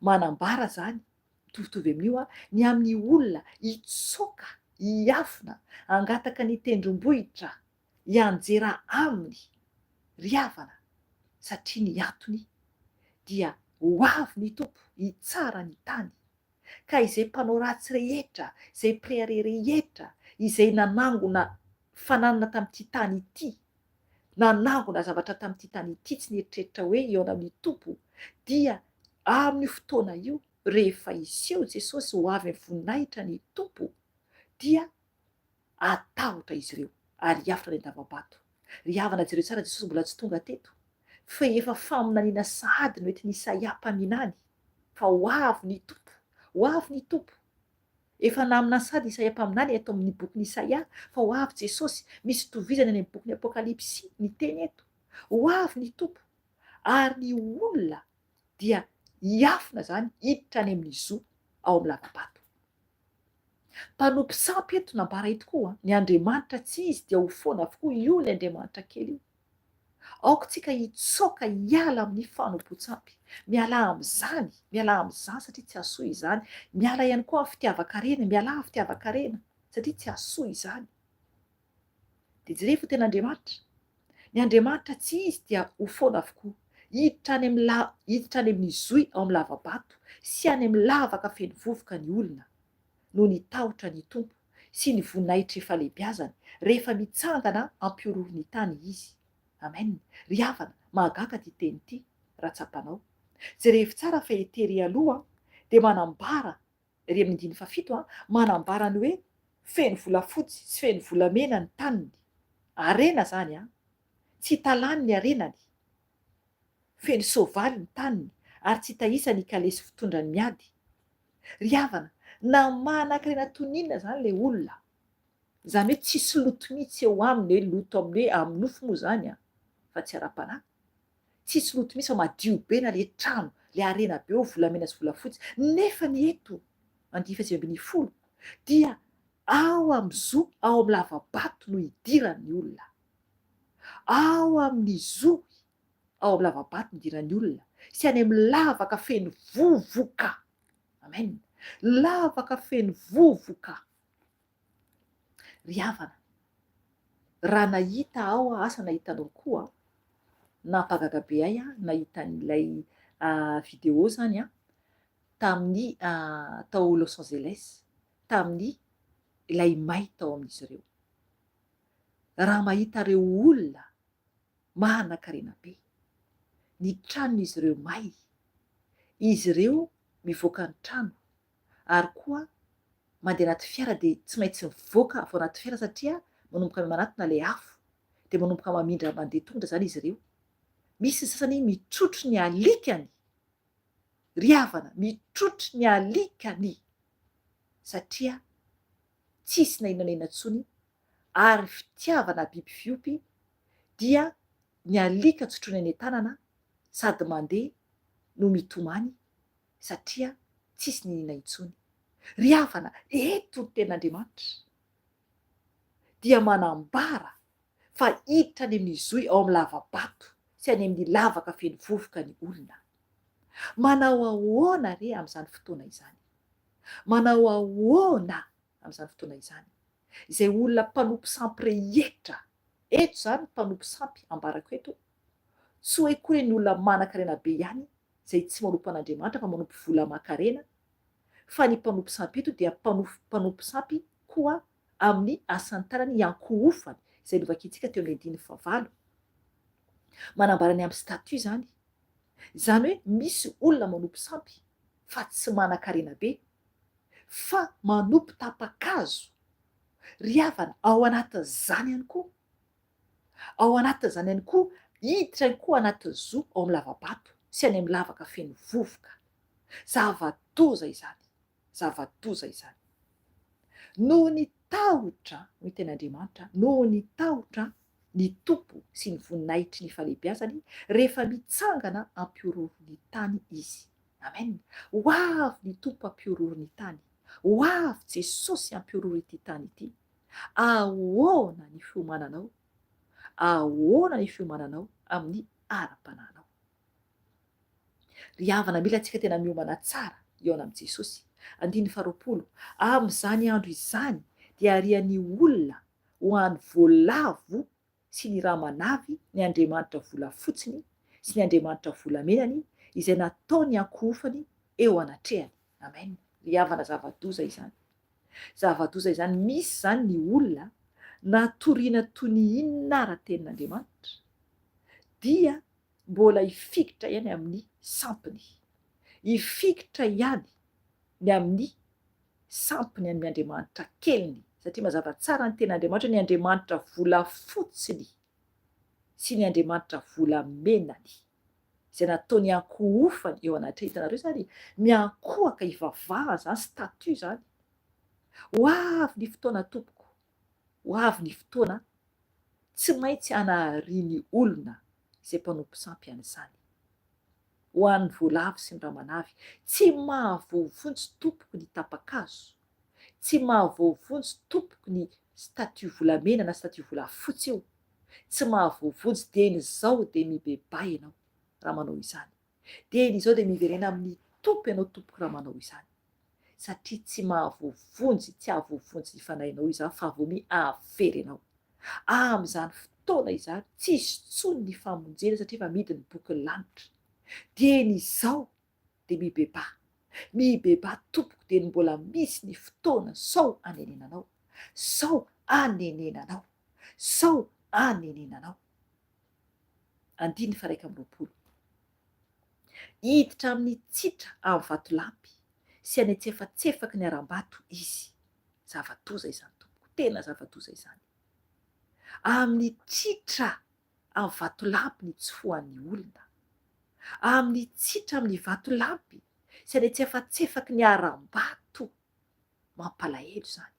Manambara izany, mitovitovy amin'io, ny amin'ny olona hitsoaka, hiafina, hangataka ny tendrombohitra, hianjera aminy, ry havana, satria ny antony dia ho avy ny Tompo hitsara ny tany, ka izay mpanao ratsy rehetra, izay mpirehareha rehetra, izay nanangona fananana tamin'ity tany ity, nanangona zavatra tamin'ity tany ity tsy nieritreritra hoe hihaona amin'ny Tompo, dia amin'io fotoana io, rehefa hiseho Jesosy ho avy amin'ny voninahitra ny Tompo, dia hatahotra izy ireo ary hiafina any an-dava-bato. Ry havana jereo tsara Jesosy mbola tsy tonga teto. Fa efa faminaniana sahady no entin'i Isaia mpaminany fa ho avy ny Tompo, ho avy ny Tompo. Efa naminany sahady Isaia mpaminany eto amin'ny bokin'i Isaia fa ho avy Jesosy. Misy itovizany any amin'ny bokin'ny Apokalypsy ny teny eto. Ho avy ny Tompo. Ary ny olona dia hiafina izany hiditra any amin'ny zo ao amin'ny lava-bato. Mpanompo sampy eto nambara eto koa, ny Andriamanitra tsy izy dia ho foana avokoa, io ilay Andriamanitra kely io. Aoka tsika hitsoaka hiala amin'ny fanompoan-tsampy. Mialà amin'izany, mialà amin'izany satria tsy hahasoa izany. Miala ihany koa amin'ny fitiavan-karena, mialà amin'ny fitiavan-karena satria tsy hahasoa izany. Dia jerevo tena Andriamanitra. Ny Andriamanitra tsy izy dia ho foana avokoa. Hiditra any amin'ny la, hiditra any amin'ny zohy ao amin'ny lava-bato sy any amin'ny lavaka feno vovoka ny olona noho ny tahotra ny Tompo sy ny voninahitry fahalehibiazany rehefa mitsangana hampihorohoro ny tany Izy. Amen. Ry havana, mahagaga ity teny ity, raha tsapanao. Jerevo tsara fa ety ery aloha dia manambara ery amin'ny andininy fahafito, manambara ny hoe feno volafotsy sy feno volamena ny taniny. Harena izany an! Tsy hita lany ny harenany. Feno soavaly ny taniny ary tsy hita isa ny kalesy fitondrany miady. Ry havana, na manan-karena toy ny inona izany ilay olona, izany hoe tsisy loto mihitsy eo aminy, hoe loto amin'ny hoe amin'ny nofo moa izany an, fa tsy ara-panahy, tsisy loto mihitsy fa madio be na ilay trano, ilay harena be eo volamena sy volafotsy, nefa ny eto, andininy faha-19, dia ao amin'ny zo, ao amin'ny lava-bato no idiran'ny olona. Ao amin'ny zohy ao amin'ny lava-bato nidiran'ny olona sy any amin'ny lavaka feno vovoka. Amen. Lavaka feno vovoka. Ry havana, raha nahita aho, asa nahita anao koa, nampagaga be ahy aho nahita an'ilay vidéo izany tamin'ny tao Los Angeles, tamin'ny ilay may tao amin'izy ireo. Raha mahita ireo olona manan-karena be. Ny tranon'izy ireo may. Izy ireo mivoaka ny trano ary koa mandeha anaty fiara dia tsy maintsy mivoaka avy ao anaty fiara satria manomboka manatona ilay afo dia manomboka mamindra mandeha tongotra izany izy ireo. Misy ny sasany mitrotro ny alikany, ry havana, mitrotro ny alikany satria tsisy na inona na inona intsony ary fitiavana biby fiompy dia ny alika tsotroina eny an-tanana sady mandeha no mitomany satria tsisy niniana intsony. Ry havana, eto ny tenin'Andriamanitra dia manambara fa hiditra any amin'ny zohy ao amin'ny lava-bato sy any amin'ny lavaka feno vovoka ny olona. Manao ahoana re amin'izany fotoana izany? Manao ahoana amin'izany fotoana izany. Izay olona mpanompo sampy rehetra, eto izany mpanompo sampy ambarako eto, tsy hoe koa hoe ny olona manan-karena be ihany izay tsy manompo an'Andriamanitra fa manompo vola aman-karena, fa ny mpanompo sampy eto dia mpanompo sampy koa amin'ny asan'ny tanany iankohofany, izay novakintsika teo amin'ny andininy fahavalo. Manambara ny amin'ny statut izany. Izany hoe misy olona manompo sampy fa tsy manan-karena be, fa manopy tapa-kazo. Ry havana, ao anatin'izany ihany koa, ao anatin'izany ihany koa, hiditra ihany koa anatin'ny zo ao amin'ny lava-bato sy any amin'ny lavaka feno vovoka. Zava-doza izany, zava-doza izany. Noho ny tahotra, hoy ny tenin'Andriamanitra, noho ny tahotra ny Tompo sy ny voninahitry ny fahalehibiazany rehefa mitsangana hampihorohoro ny tany Izy. Amen! Ho avy ny Tompo hampihorohoro ny tany. Ho avy Jesosy hampihorohoro ity tany ity. Ahoana ny fiomananao? Ahoana ny fiomananao amin'ny ara-panahinao? Ry havana, mila antsika tena miomana tsara hihaona amin'i Jesosy. Andininy faharoapolo, Amin'izany andro izany dia harian'ny olona ho an'ny voalavo sy ny ramanavy ny andriamanitra volafotsiny sy ny andriamanitra volamenany izay nataony ankohofany eo anatrehany. Amen. Ry havana zava-doza izany. Zava-doza izany. Misy izany ny olona na toriana toy ny inona ara tenin'Andriamanitra dia mbola hifikitra ihany amin'ny sampiny. Hifikitra ihany ny amin'ny sampiny amin'ny andriamanitra keliny, satria mazava tsara ny tenin'Andriamanitra hoe ny andriamanitra volafotsiny. sy ny andriamanitra volamenany, izay nataony hiankohofany eo anatrehany. Hitanareo izany? Miankohaka hivavahana izany, statue izany. Ho avy ny fotoana tompoko, ho avy ny fotoana tsy maintsy hanaharian'ny olona izay mpanompo sampy an'izany. Ho an'ny voalavo sy ny ramanavy, tsy mahavoavonjy tompoko ny tapa-kazo, tsy mahavoavonjy tompoko ny statue volamena na statue volafotsy io, tsy mahavoavonjy dieny izao dia mibebaha ianao raha manao izany. Dieny izao dia miverena amin'ny Tompo ianao tompoko raha manao izany. Satria tsy mahavoavonjy, tsy hahavoavonjy ny fanahinao izany fa vao mihavery ianao. Amin'izany fotoana izany tsisy intsony ny famonjena satria efa mihidy ny bokin'ny lanitra. Dieny izao dia mibebaha. Mibebaha tompoko dieny mbola misy ny fotoana sao anenenanao. Sao anenenanao. Sao anenenanao. Andininy faha-21. Hiditra amin'ny tsitra amin'ny vatolampy sy any an-tsefatsefaky ny harambato izy. Zava-doza izany tompoko, tena zava-doza izany. Amin'ny tritra amin'ny vatolampy ny tsofohan'ny olona. Amin'ny tsitra amin'ny vatolampy sy any an-tsefatsefaky ny harambato. Mampalahelo izany.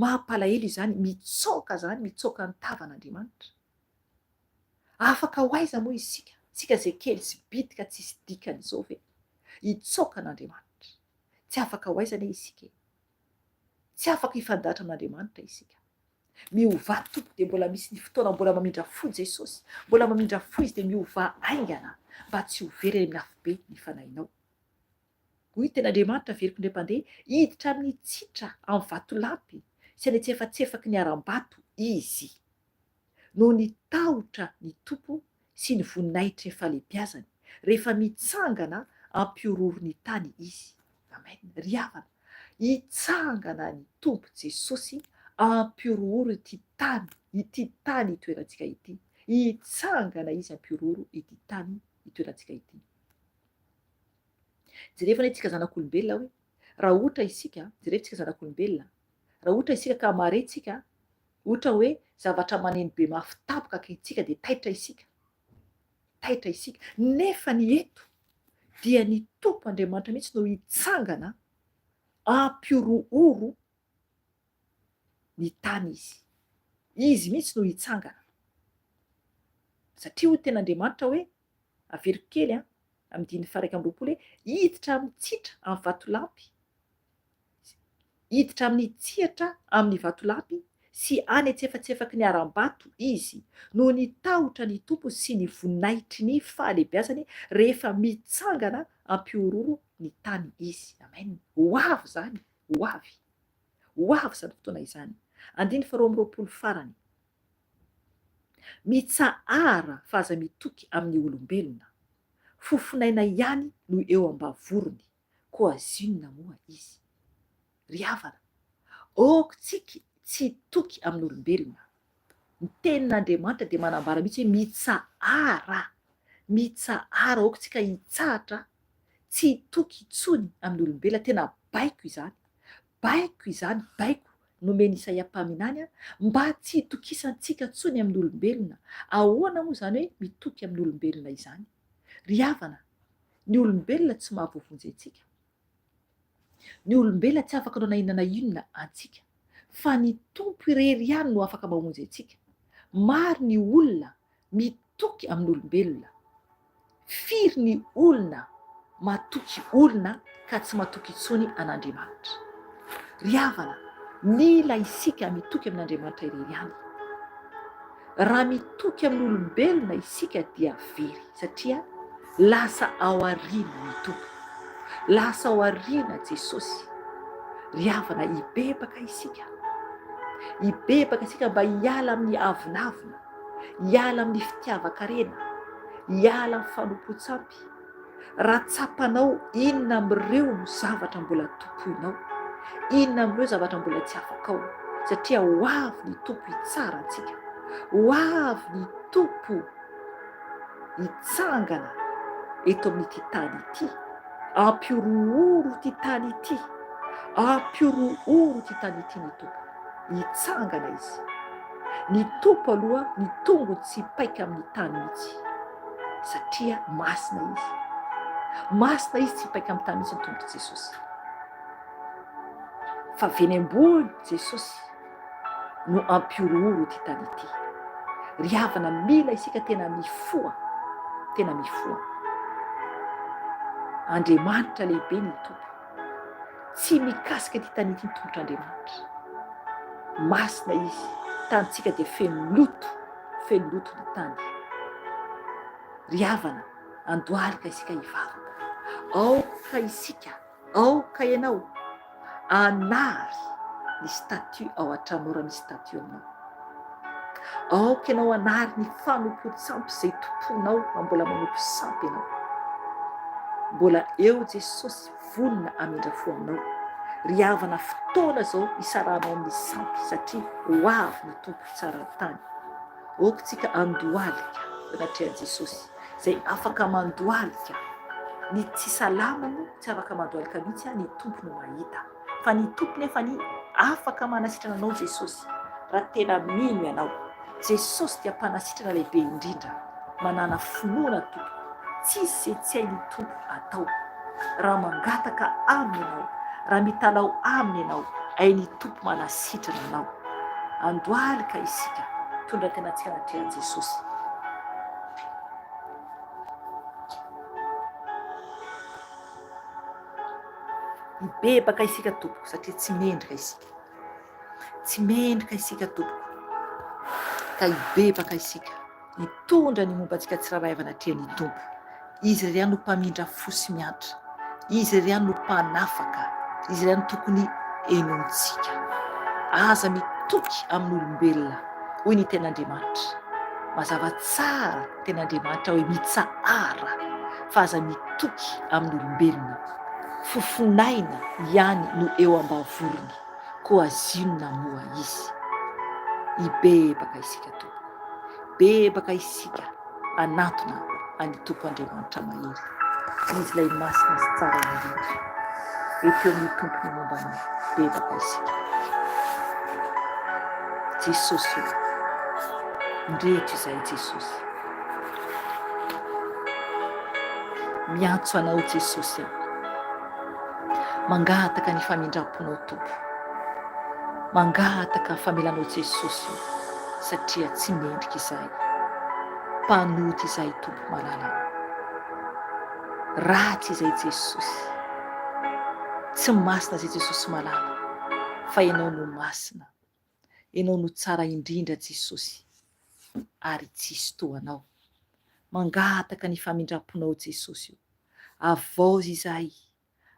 Mampalahelo izany, mitsoaka izany, mitsoaka ny tavan'Andriamanitra. Afaka ho aiza moa isika, isika izay kely sy bitika tsisy dikany izao ve? Hitsoaka an'Andriamanitra. Tsy afaka ho aiza anie isika e. Tsy afaka hifandahatra amin'Andriamanitra isika. Miovà Tompo dia mbola misy ny fotoana mbola mamindra fo Jesosy, mbola mamindra fo Izy dia miovà haingana mba tsy ho very any amin'ny afobe ny fanahinao. Hoy ny tenin'Andriamanitra averiko indray mpandeha, hiditra amin'ny tsitra amin'ny vatolampy sy any an-tsefatsefaky ny harambato izy. Noho ny tahotra ny Tompo sy ny voninahitry ny fahalehibiazany, rehefa mitsangana hampihorohoro ny tany izy. Amen. Ry havana, hitsangana ny Tompo Jesosy hampihorohoro ity tany, ity tany itoerantsika ity. Hitsangana Izy hampihorohoro ity tany itoerantsika ity. Jerevo anie tsika zanak'olombelona hoe, raha ohatra isika, jerevo tsika zanak'olombelona, raha ohatra isika ka mahare tsika, ohatra hoe zavatra maneno be mafy tampoka akaikintsika dia taitra isika, taitra isika, nefa ny eto dia ny Tompo Andriamanitra mihitsy no hitsangana hampihorohoro ny tany Izy. Izy mihitsy no hitsangana. Satria hoy tenin'Andriamanitra hoe, Averiko kely an, amin'ny andininy faha 21 hoe, hiditra amin'ny tsitra amin'ny vatolampy, hiditra amin'ny tsihatra amin'ny vatolampy sy any antsefatsefaky ny harambato izy, noho ny tahotra ny Tompo sy ny voninahitry ny fahalehibiazany rehefa mitsangana hampihorohoro ny tany izy. Amen. Ho avy izany, ho avy. Ho avy izany fotoana izany. Andininy faha 22 farany. Mitsahara fa aza mitoky amin'ny olombelona. Fofonaina ihany no eo am-bavorony, koa zinona moa izy? Ry havana, ok tsiky tsy hitoky amin'olombelona. Ny tenin'Andriamanitra dia manambara mihitsy hoe mitsahara, mitsahara, ok tsika hitsahatra tsy hitoky intsony amin'ny olombelona, tena baiko izany. Baiko izany, baiko nomen'i Isaia mpaminany mba tsy hitokisantsika intsony amin'ny olombelona. Ahoana moa izany hoe mitoky amin'ny olombelona izany? Ry havana, ny olombelona tsy mahavoavonjy antsika. Ny olombelona tsy afaka hanao na inona na inona antsika. Fa ny Tompo irery ihany no afaka mamonjy antsika. Maro ny olona mitoky amin'olombelona. Firy ny olona matoky olona ka tsy matoky intsony an'Andriamanitra? Ry havana, mila isika mitoky amin'Andriamanitra irery ihany. Raha mitoky amin'olombelona isika dia very satria lasa ao aoriana ny Tompo. Lasa ao aoriana Jesosy. Ry havana, hibebaka isika. Hibebaka isika mba hiala amin'ny avonavona. Hiala amin'ny fitiavan-karena, hiala amin'ny fanompoan-tsampy. Raha tsapanao inona amin'ireo no zavatra mbola tompoinao, inona amin'ireo zavatra mbola tsy afakao, satria ho avy ny Tompo hitsara antsika, ho avy ny Tompo hitsangana eto amin'ity tany ity, hampihorohoro ity tany ity, hampihorohoro ity tany ity ny Tompo, hitsangana Izy. Ny Tompo aloha ny tongony tsy hipaika amin'ny tany mihitsy satria masina Izy. Masina Izy tsy hipaika amin'ny tany mihitsy ny tongotr'i Jesosy. Fa avy eny ambony Jesosy no hampihorohoro ity tany ity. Ry havana mila isika tena mifoha, tena mifoha. Andriamanitra lehibe ny Tompo. Tsy mikasika ity tany ity ny tongotr'Andriamanitra. Masina Izy. Tanintsika dia feno loto, feno loto ny tany. Ry havana, andohalika isika hivavaka. Aoka isika, aoka ianao Anary ny statut ao an-tranonao raha misy statut aminao. Aoka ianao hanary ny fanompoan-tsampy izay tompoinao raha mbola manompo sampy ianao. Mbola eo Jesosy vonona hamindra fo aminao. Ry havana fotoana izao hisarahanao amin'ny sampy satria ho avy ny Tompo hitsara ny tany. Aoka tsika handohalika eo anatrehan'i Jesosy izay afaka mandohalika. Ny tsy salama moa tsy afaka mandohalika mihitsy ny Tompo no mahita. Fa ny Tompo nefa anie afaka manasitrana anao Jesosy raha tena mino ianao. Jesosy dia mpanasitrana lehibe indrindra. Manàna finoana tompoko. Tsisy izay tsy hain'ny Tompo atao. Raha mangataka Aminy ianao, raha mitalaho Aminy ianao, hain'ny Tompo manasitrana anao. Andohalika isika, mitondra ny tenantsika anatrehan'i Jesosy. Hibebaka isika tompoko satria tsy mendrika isika. Tsy mendrika isika tompoko ka hibebaka isika, hitondra ny momba antsika tsirairay avy anatrehan'ny Tompo. Izy irery ihany no mpamindra fo sy miantra. Izy irery ihany no mpanafaka. Izy irery ihany no tokony henointsika. Aza mitoky amin'olombelona, hoy ny Tenin'Andriamanitra. Mazava tsara ny Tenin'Andriamanitra hoe mitsahara fa aza mitoky amin'olombelona. Fofonaina ihany no eo am-bavorony, koa zinona moa izy? Hibebaka isika tompoko. Bebaka isika hanatona an'i Tompo Andriamanitra mahery. Izy ilay masina sy tsara indrindra. Eto eo amin'ny Tompo ny momba anao. Bebaka isika. Jesosy ô. Indreto izahay Jesosy. Miantso anao Jesosy aho. Mangataka ny famindram-ponao Tompo. Mangataka famelanao Jesosy o, satria tsy mendrika izahay. Mpanota izahay Tompo malala o. Ratsy izay Jesosy. Tsy masina izay Jesosy malala, fa Ianao no masina. Ianao no tsara indrindra Jesosy, ary tsisy toa Anao. Mangataka ny famindram-ponao Jesosy o. Avaozy izahay,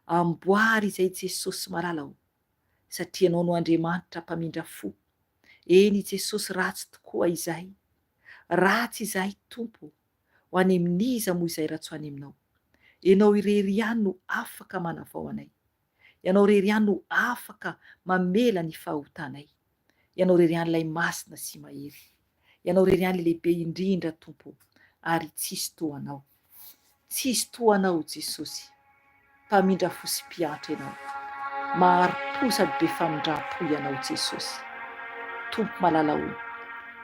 amboary izay Jesosy malala o. Satria Ianao no Andriamanitra mpamindra fo. Eny Jesosy ratsy tokoa izahay. Ratsy izahay Tompo. Ho any amin'iza moa izahay raha tsy ho any Aminao. Ianao irery ihany no afaka manavao anay. Ianao irery ihany no afaka mamela ny fahotanay. Ianao irery ihany ilay masina sy mahery. Ianao irery ihany ilay lehibe indrindra Tompo ary tsisy toa Anao. Tsisy toa Anao Jesosy. Mpamindra fo sy mpiantra Ianao. Mahari-po sady be famindram-po Ianao Jesosy. Tompo malala o,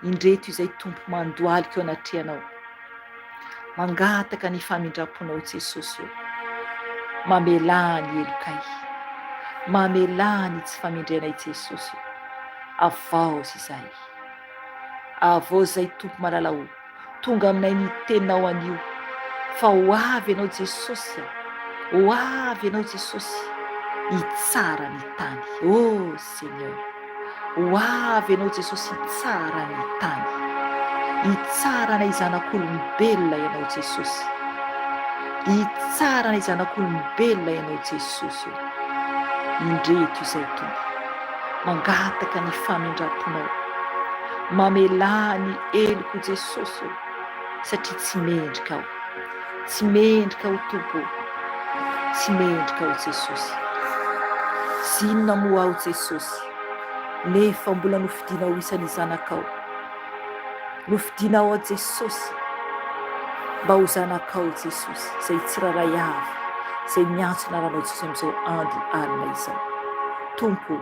indreto izay Tompo mandohalika eo anatrehanao. Mangataka ny famindram-ponao Jesosy o. Mamelà ny helokay. Mamelà ny tsy famendrenay Jesosy o. Avaozy izahay. Avaozy izahay Tompo malala o. Tonga aminay ny teninao anio fa ho avy ianao Jesosy a! Ho avy ianao Jesosy hitsara ny tany. Oh Seigneur! Ho avy ianao Jesosy hitsara ny tany. Hitsara anay zanak'olombelona ianao Jesosy. Hitsara anay zanak'olombelona ianao Jesosy o. Indreto izay Tompo. Mangataka ny famindram-ponao. Mamelà ny heloko Jesosy o, satria tsy mendrika aho. Tsy mendrika aho Tompo o. Tsy mendrika aho Jesosy. Zinona moa aho Jesosy, nefa mbola nofidinao isan'ny zanakao. Nofidinao aho Jesosy, mba ho zanakao Jesosy, izay tsirairay avy, izay miantso ny anaranao Jesosy amin'izao andro alina izao. Tompo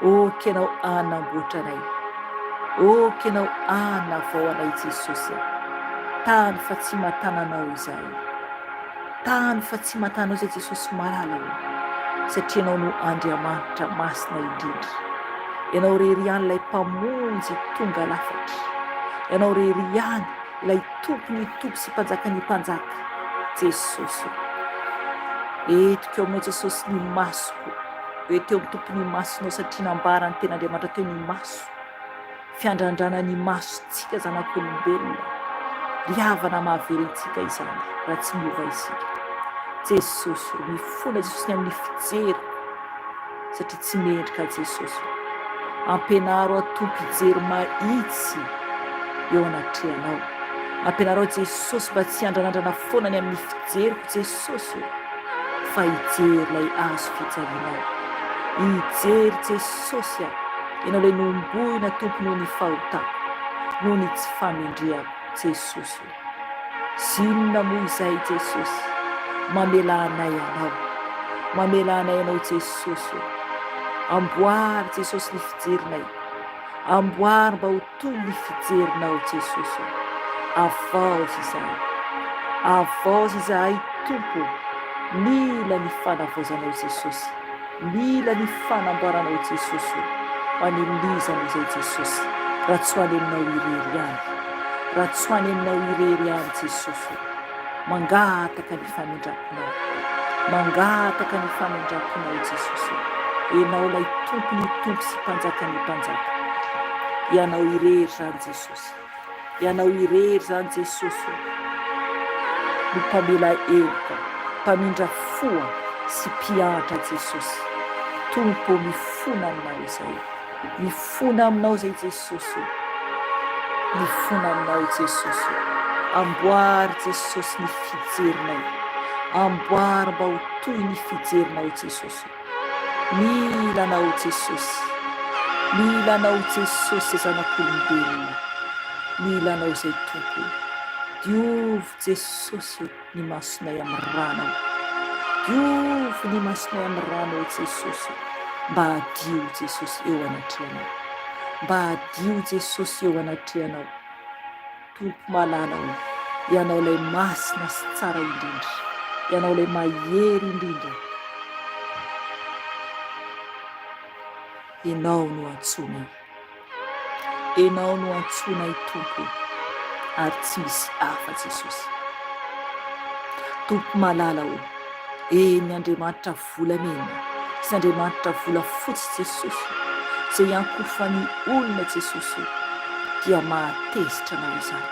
o, ok Ianao hanamboatra anay. Ok ianao anavao anay Jesosy a. Tany fa tsy matana anao izahay. Tany fa tsy matana anao izay Jesosy malala o. Satria ianao no Andriamanitra masina indrindra. Ianao rery ihany ilay mpamonjy tonga lafatra. Ianao rery ihany ilay Tompon'ny tompo sy Mpanjakan'ny mpanjaka. Jesosy o. Entiko eo aminao Jesosy ny masoko. Hoe teo amin'ny Tompon'ny masonao satria nambaran'ny Tenin'Andriamanitra teo ny maso. Fiandrandrana ny masontsika zanak'olombelona. Ry havana mahavery antsika izany raha tsy miova isika. Jesosy o, mifona Jesosy ny amin'ny fijeriko satria tsy mendrika Jesosy o. Ampianaro aho Tompo hijery mahitsy eo anatrehanao. Ampianaro aho Jesosy mba tsy hiandranandrana foana ny amin'ny fijeriko Jesosy o, fa hijery ilay hazo fijalianao. Hijery Jesosy aho. Ianao ilay nohombohina Tompo noho ny fahotako, noho ny tsy famendrehako, Jesosy o. Zinona moa izay Jesosy, mamelà anay Anao, mamelà anay Anao Jesosy o. Amboary Jesosy ny fijerinay, amboary mba ho toy ny fijerinao Jesosy o. Avaozy izahay, avaozy izahay Tompo o, mila ny fanavaozanao Jesosy. Mila ny fanamboaranao Jesosy o! Ho any amin'iza moa izay Jesosy raha tsy ho any aminao irery ihany? Raha tsy ho any aminao irery ihany Jesosy o! Mangataka ny famindramponao. Mangataka ny famindramponao Jesosy o! Ianao ilay Tompon'ny tompo sy Mpanjakan'ny mpanjaka. Ianao irery izany Jesosy. Ianao irery izany Jesosy o, no mpamela heloka, mpamindra fo sy mpiantra Jesosy. Tompo ô mifona aminao izay, mifona aminao izay Jesosy o, mifona aminao Jesosy o. Amboary Jesosy ny fijerinay, amboary mba ho toy ny fijerinao Jesosy o. Mila Anao Jesosy, mila Anao Jesosy zanak'olombelona, mila Anao izay Tompo o. Diovy Jesosy o ny masonay amin'ny ranao, diovy ny masonay amin'ny ranao Jesosy o, mba hadio Jesosy eo anatrehanao, mba hadio Jesosy eo anatrehanao. Tompo malala ô, Ianao ilay masina sy tsara indrindra, Ianao ilay mahery indrindra, Ianao no antsoinay, Ianao no antsoinay Tompo ary tsy misy hafa Jesosy. Tompo malala ô, eny Andriamanitra volamena sy Andriamanitra volafotsy Jesosy izay iankofan'ny olona Jesosy o dia mahatezitra anao izany.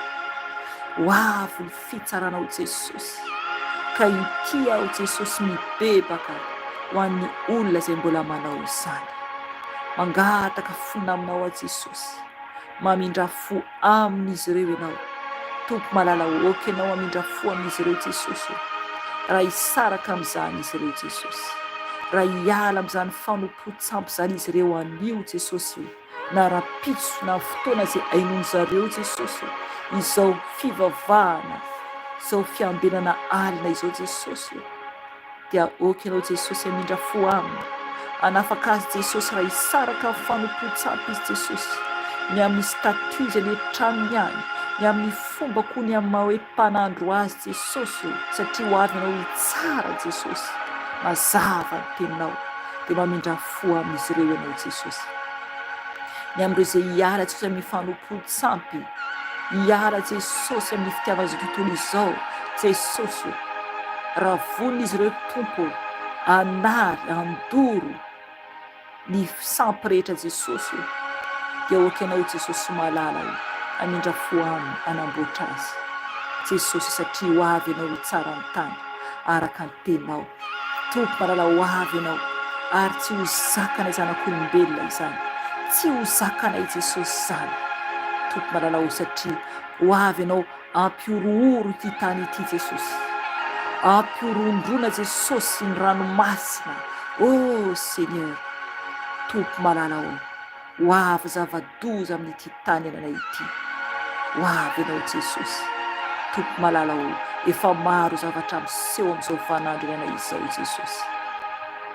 Ho avy ny fitsaranao Jesosy ka ity aho Jesosy mibebaka ho an'ny olona izay mbola manao izany. Mangataka fona aminao aho Jesosy. Mamindrà fo amin'izy ireo Ianao. Tompo malala ô, ok Ianao hamindra fo amin'izy ireo Jesosy ô. Raha hisaraka amin'izany izy ireo Jesosy. Raha hiala amin'izany fanompoan-tsampy izany izy ireo anio Jesosy ô, na rahampitso na amin'ny fotoana izay hainoan-zareo Jesosy ô, izao fivavahana, izao fiambenana alina izao Jesosy ô. Dia ok ianao Jesosy hamindra fo aminy, hanafaka azy Jesosy raha hisaraka amin'ny fanompoan-tsampy izy Jesosy, ny amin'ny statut izay any an-tranony any, ny amin'ny fomba koa ny amin'ny maha hoe mpanandro azy Jesosy o, satria ho avy ianao hitsara Jesosy, mazava ny teninao, dia mamindra fo amin'izy ireo ianao Jesosy. Ny amin'ireo izay hiala Jesosy amin'ny fanompoan-tsampy, hiala Jesosy amin'ny fitiavana izao tontolo izao, Jesosy o! Raha vonona izy ireo Tompo o, hanary, handoro ny sampy rehetra Jesosy o, dia ok Ianao Jesosy malala o, hamindra fo aminy, hanamboatra azy Jesosy satria ho avy Ianao hitsara ny tany araka ny teninao. Tompo malala ho avy Ianao ary tsy ho zakanay zanak'olombelona izany, tsy ho zakanay Jesosy izany Tompo malala o satria ho avy Ianao ampihorohoro ity tany ity Jesosy, ampihorohondrona Jesosy ny ranomasina oh Seigneur Tompo malala o. Ho avy zava-doza amin'ity tany ananay ity. Ho avy Ianao Jesosy. Tompo malala ô, efa maro zavatra miseho amin'izao vaninandro iainanay izao Jesosy.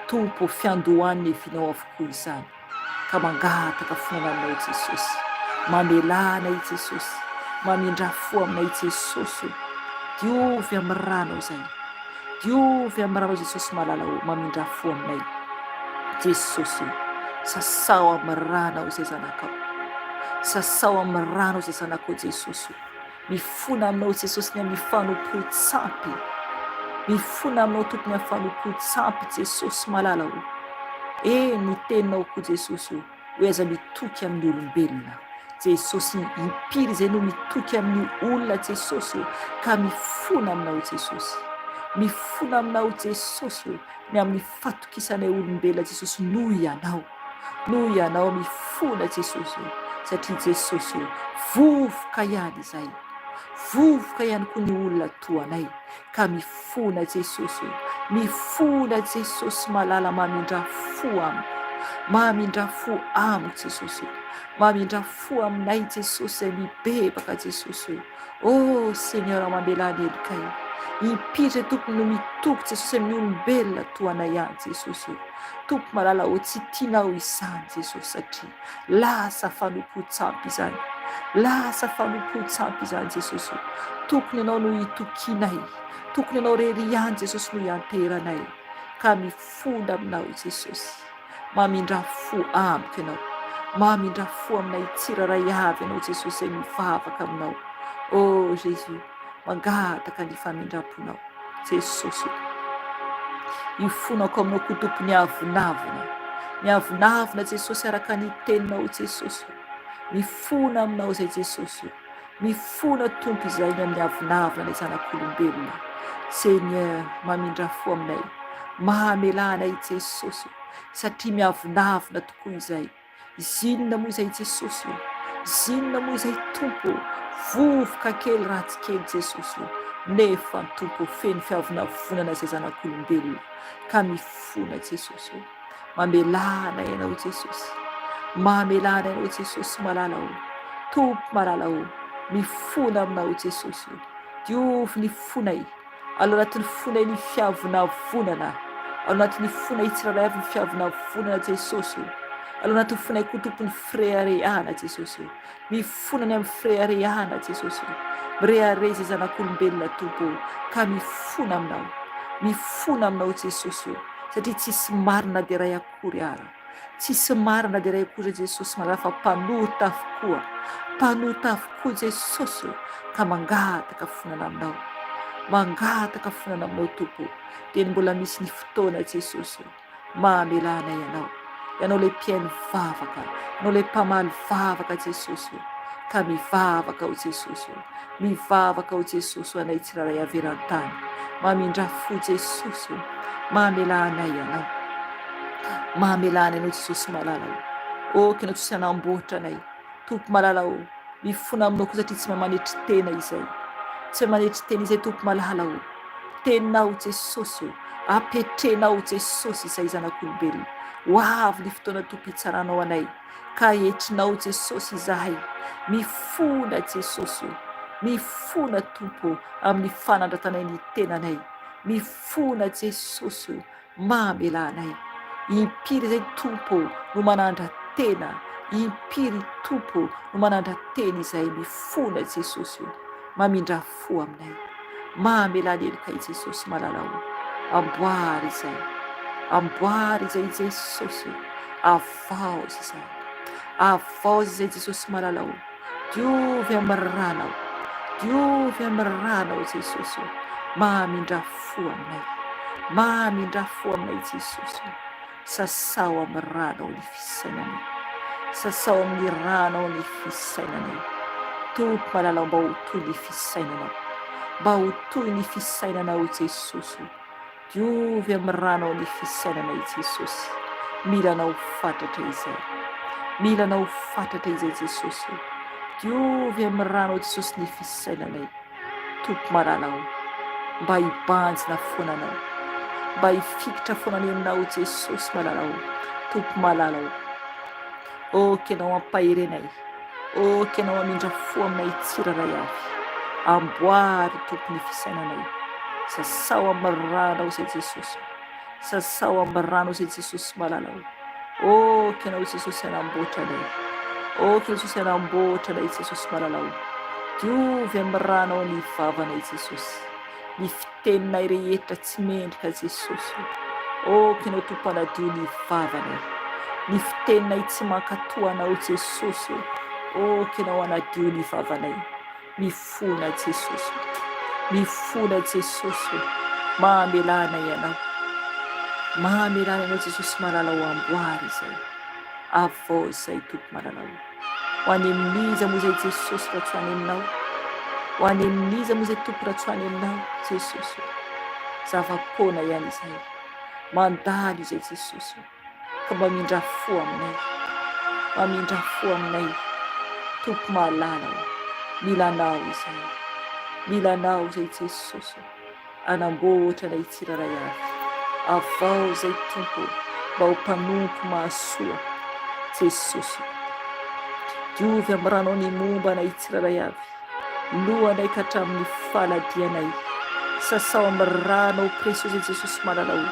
Tompo ô, fiandohan'ny hevinao avokoa izany, ka mangataka fonana aminao Jesosy. Mamelà anay Jesosy. Mamindrà fo aminay Jesosy o. Diovy amin'ny ranao izay. Diovy amin'ny ranao Jesosy malala o. Mamindrà fo aminay. Jesosy o. Sasao amin'ny ranao izay zanakao. Sasao amin'ny ranao izay zanakao Jesosy o. Mifona aminao Jesosy ny amin'ny fanompoan-tsampy. Mifona aminao Tompo ny amin'ny fanompoan-tsampy Jesosy malala o. Eny ny teninao koa Jesosy o, hoe aza mitoky amin'ny olombelona. Jesosy impiry izay no mitoky amin'ny olona Jesosy o, ka mifona aminao Jesosy. Mifona aminao Jesosy o, ny amin'ny fatokisanay olombelona Jesosy noho Ianao. Noho Ianao mifona Jesosy o, satria Jesosy o, vovoka ihany izay, vovoka ihany koa ny olona toa anay, ka mifona Jesosy o, mifona Jesosy malala mamindrà fo amiko, mamindrà fo amiko Jesosy o, mamindrà fo aminay Jesosy izay mibebaka Jesosy o. Oh Seigneur mamelà ny helokay. Impiry zay Tompo no mitoky Jesosy amin'ny olombelona toa anay ihany Jesosy o. Tompo malala ô tsy tianao izany Jesosy satria lasa fanompoan-tsampy izany. Lasa fanompoan-tsampy izany Jesosy o. Tokony Ianao no itokianay. Tokony Ianao rery ihany Jesosy no ianteheranay. Ka mifona aminao Jesosy. Mamindrà fo amiko Ianao. Mamindrà fo aminay tsirairay avy Ianao Jesosy izay mivavaka aminao. Oh Jésus, mangataka ny famindram-ponao. Jesosy o. Ifonako aminao koa Tompo ny avonavona. Ny avonavona Jesosy araka ny teninao Jesosy o. Mifona aminao izay Jesosy o. Mifona Tompo izay ny amin'ny avonavona ilay zanak'olombelona. Seigneur, mamindrà fo aminay. Mamelà anay Jesosy o, satria miavonavona tokoa izay. Zinona moa izay Jesosy o? Zinona moa izay Tompo o? Vovoka kely ratsy kely Jesosy o, nefa Tompo feno fiavonavonana izay zanak'olombelona, ka mifona Jesosy o. Mamelà anay Ianao Jesosy. Mamelà anay Ianao Jesosy malala o. Tompo malala o. Mifona aminao Jesosy o. Diovy ny fonay. Ao anatin'ny fonay ny fiavonavonana. Ao anatin'ny fonay tsirairay avy ny fiavonavonana Jesosy o. Ao anatin'ny fonay koa Tompo ny fireharehana Jesosy o. Mifona ny amin'ny fireharehana Jesosy o. Mirehareha izay zanak'olombelona Tompo o, ka mifona aminao. Mifona aminao Jesosy o, satria tsisy marina dia iray akory ara. Tsisy marina dia iray akory Jesosy malala fa mpanota avokoa. Mpanota avokoa Jesosy o, ka mangataka fonana aminao. Mangataka fonana aminao Tompo o. Dia ny mbola misy ny fotoana Jesosy o. Mamelà anay Ianao. Ianao ilay mpihaino vavaka, Ianao ilay mpamaly vavaka Jesosy o. Ka mivavaka ao Jesosy o. Mivavaka ao Jesosy ho anay tsirairay avy eran-tany. Mamindrà fo Jesosy o. Mamelà anay Ianao. Mamelà anay Ianao Jesosy malala o. Ok Ianao Jesosy hanamboatra anay. Tompo malala o. Mifona aminao koa satria tsy mahay manetry tena izay. Tsy mahay manetry tena izay Tompo malala o. Teninao Jesosy o. Apetrenao Jesosy izay zanak'olombelona. Ho avy ny fotoana Tompo hitsaranao anay. Ka etrinao Jesosy izahay. Mifona Jesosy o. Mifona Tompo o amin'ny fanandratanay ny tenanay. Mifona Jesosy o. Mamelà anay. Impiry izay Tompo ô no manandra-tena, impiry Tompo ô no manandra-tena izahay mifona Jesosy ô, mamindrà fo aminay. Mamelà ny helokay Jesosy malala ô. Amboary izay. Amboary izay Jesosy ô. Avaozy izay. Avaozy izay Jesosy malala ô. Diovy amin'ny ranao. Diovy amin'ny ranao Jesosy ô. Mamindrà fo aminay. Mamindrà fo aminay Jesosy ô. Sasao amin'ny ranao ny fisainanay. Sasao amin'ny ranao ny fisainanay. Tompo malalao mba ho toy ny fisainanao. Mba ho toy ny fisainanao Jesosy ô. Diovy amin'ny ranao ny fisainanay Jesosy. Mila anao fatratra izay. Mila anao fatratra izay Jesosy o. Diovy amin'ny ranao Jesosy ny fisainanay. Tompo malala o. Mba hibanjina foana anao. Mba hifikitra foana any aminao Jesosy malala o. Tompo malala o. Ok ianao ampahery anay. Ok ianao hamindra fo aminay tsirairay avy. Amboary Tompo ny fisainanay. Sasao amin'ny ranao izay Jesosy. Sasao amin'ny ranao izay Jesosy malala o. Ok ianao Jesosy hanamboatra anay. Aoka Jesosy hanamboatra anay Jesosy malala o. Diovy amin'ny ranao ny vavanay Jesosy. Ny fiteninay rehetra tsy mendrika Jesosy o. Aoka Ianao Tompo hanadio ny vavanay. Ny fiteninay tsy mankatò Anao Jesosy o. Aoka Ianao hanadio ny vavanay. Mifona Jesosy o. Mifona Jesosy o. Mamelà anay Ianao. Mamelà anay Ianao Jesosy malala o amboary izay. Avao izay Tompo malala o. Ho any amin'iza moa izay Jesosy raha tsy ho any aminao? Ho any amin'iza moa izay Tompo raha tsy ho any aminao Jesosy o. Zava-poana ihany izay. Mandalo izay Jesosy o. Ka mamindrà fo aminay. Mamindrà fo aminay Tompo malala o. Mila Anao izay. Mila Anao izay Jesosy o. Hanamboatra anay tsirairay avy. Avao izay Tompo ô, mba ho mpanompo mahasoa. Jesosy ô. Diovy amin'ny ranao ny momba anay tsirairay avy. Lohanay ka hatramin'ny faladianay. Sasao amin'ny ranao précieux izay Jesosy malala ô.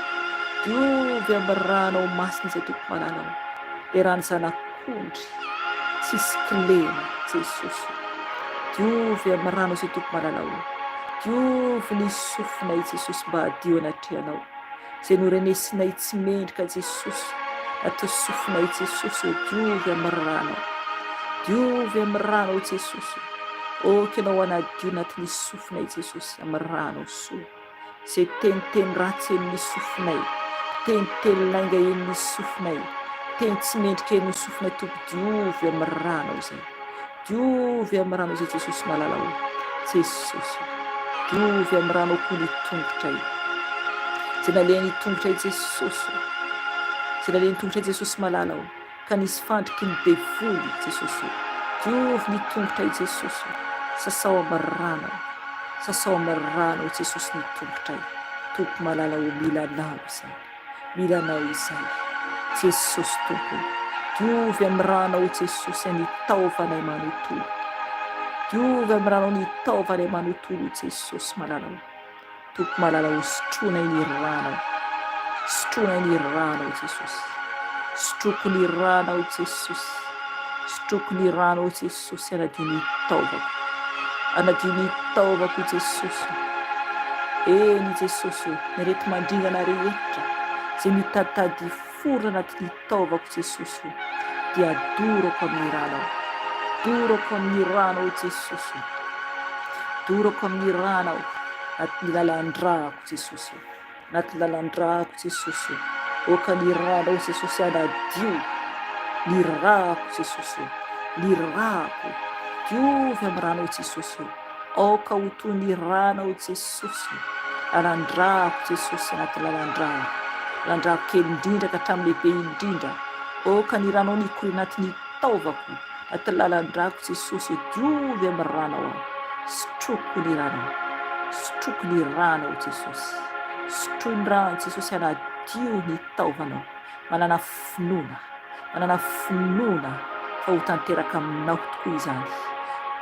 Diovy amin'ny ranao masina izay Tompo malala ô. Ilay ran'ny zanak'ondry tsisy kilema Jesosy ô. Diovy amin'ny ranao izay Tompo malala ô. Diovy ny sofinay Jesosy mba hadio anatrehanao. Izay norenesinay tsy mendrika Jesosy atao sofinay Jesosy ô diovy amin'ny ranao. Diovy amin'ny ranao Jesosy ô. Aoka Ianao hanadio anatin'ny sofinay Jesosy amin'ny ranao soa. Izay teniteny ratsy henon'ny sofinay, teniteny lainga henon'ny sofinay, teny tsy mendrika henon'ny sofinay Tompo diovy amin'ny ranao izay. Diovy amin'ny ranao izay Jesosy malala o. Jesosy o. Diovy amin'ny ranao koa ny tongotray. Izay nalehan'ny tongotray Jesosy o. Izay nalehan'ny tongotray Jesosy malala o. Ka nisy fandriky ny devoly Jesosy o. Diovy ny tongotray Jesosy o. Sasao amin'ny ranao. Sasao amin'ny ranao Jesosy ny tongotray. Tompo malala o mila anao izay. Mila anao izay. Jesosy Tompo o. Diovy amin'ny ranao Jesosy ny taovanay manontolo. Diovy amin'ny ranao ny taovanay manontolo Jesosy malala o. Tompo malala o sotroinay ny ranao. Sotroinay ny ranao Jesosy. Sotroko ny ranao Jesosy. Sotroko ny ranao Jesosy anadio ny taovako. Anadio ny taovako Jesosy o. Eny Jesosy o, ny areti-mandringana rehetra izay mitaditady forona anatin'ny taovako Jesosy o, dia dorako amin'ny ranao. Dorako amin'ny ranao Jesosy o. Dorako amin'ny ranao anatin'ny lalan-drako Jesosy o. Anatin'ny lalan-drako Jesosy o. Aoka ny ranao Jesosy hanadio ny rako Jesosy o. Ny rako. Diovy amin'ny ranao Jesosy o. Aoka ho toy ny ranao Jesosy o. Lalan-drako Jesosy anaty lalan-drako. Lalan-drako kely indrindra ka hatramin'ny lehibe indrindra. Aoka ny ranao nikoriana anatin'ny taovako. Anaty lalan-drako Jesosy o diovy amin'ny ranao aho. Sotroko ny ranao. Sotroko ny ranao Jesosy. Sotroy ny rano Jesosy hanadio ny taovanao. Manana finoana. Manana finoana fa ho tanteraka aminao tokoa izany.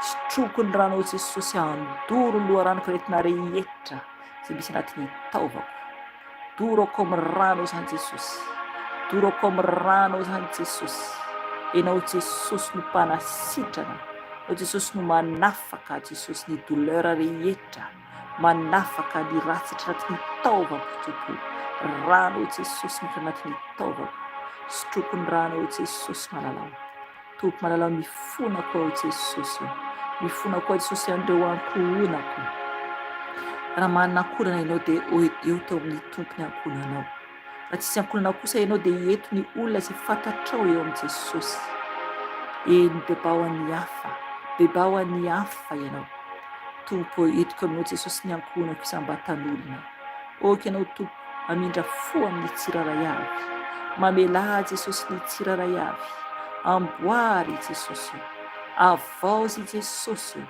Sotroko ny ranao Jesosy handoro ny loharanoko aretina rehetra izay misy anatin'ny taovako. Dorako amin'ny ranao izany Jesosy. Dorako amin'ny ranao izany Jesosy. Ianao Jesosy no mpanasitrana. Ianao Jesosy no manafaka Jesosy ny douleur rehetra. Manafaka ny ratsy hatraty ny taovako Tompo. Ranao Jesosy no anatin'ny taovako. Sotroko ny ranao Jesosy malalao. Tompo malala mifona ko aho Jesosy o. Mifona ko aho Jesosy an'ireo ankohonako. Raha manana ankohonana ianao dia eo teo amin'ny Tompo ny ankohonanao. Raha tsisy ankohonana kosa ianao dia eto ny olona izay fantatrao eo amin'i Jesosy. Eny bebaho an'ny hafa, bebaho an'ny hafa ianao. Tompo ô, entiko aminao Jesosy ny ankohonako isam-batan'olona. Ok ianao Tompo mamindra fo amin'ny tsirairay avy. Mamelà Jesosy ny tsirairay avy. Amboary Jesosy o. Avaozy Jesosy o.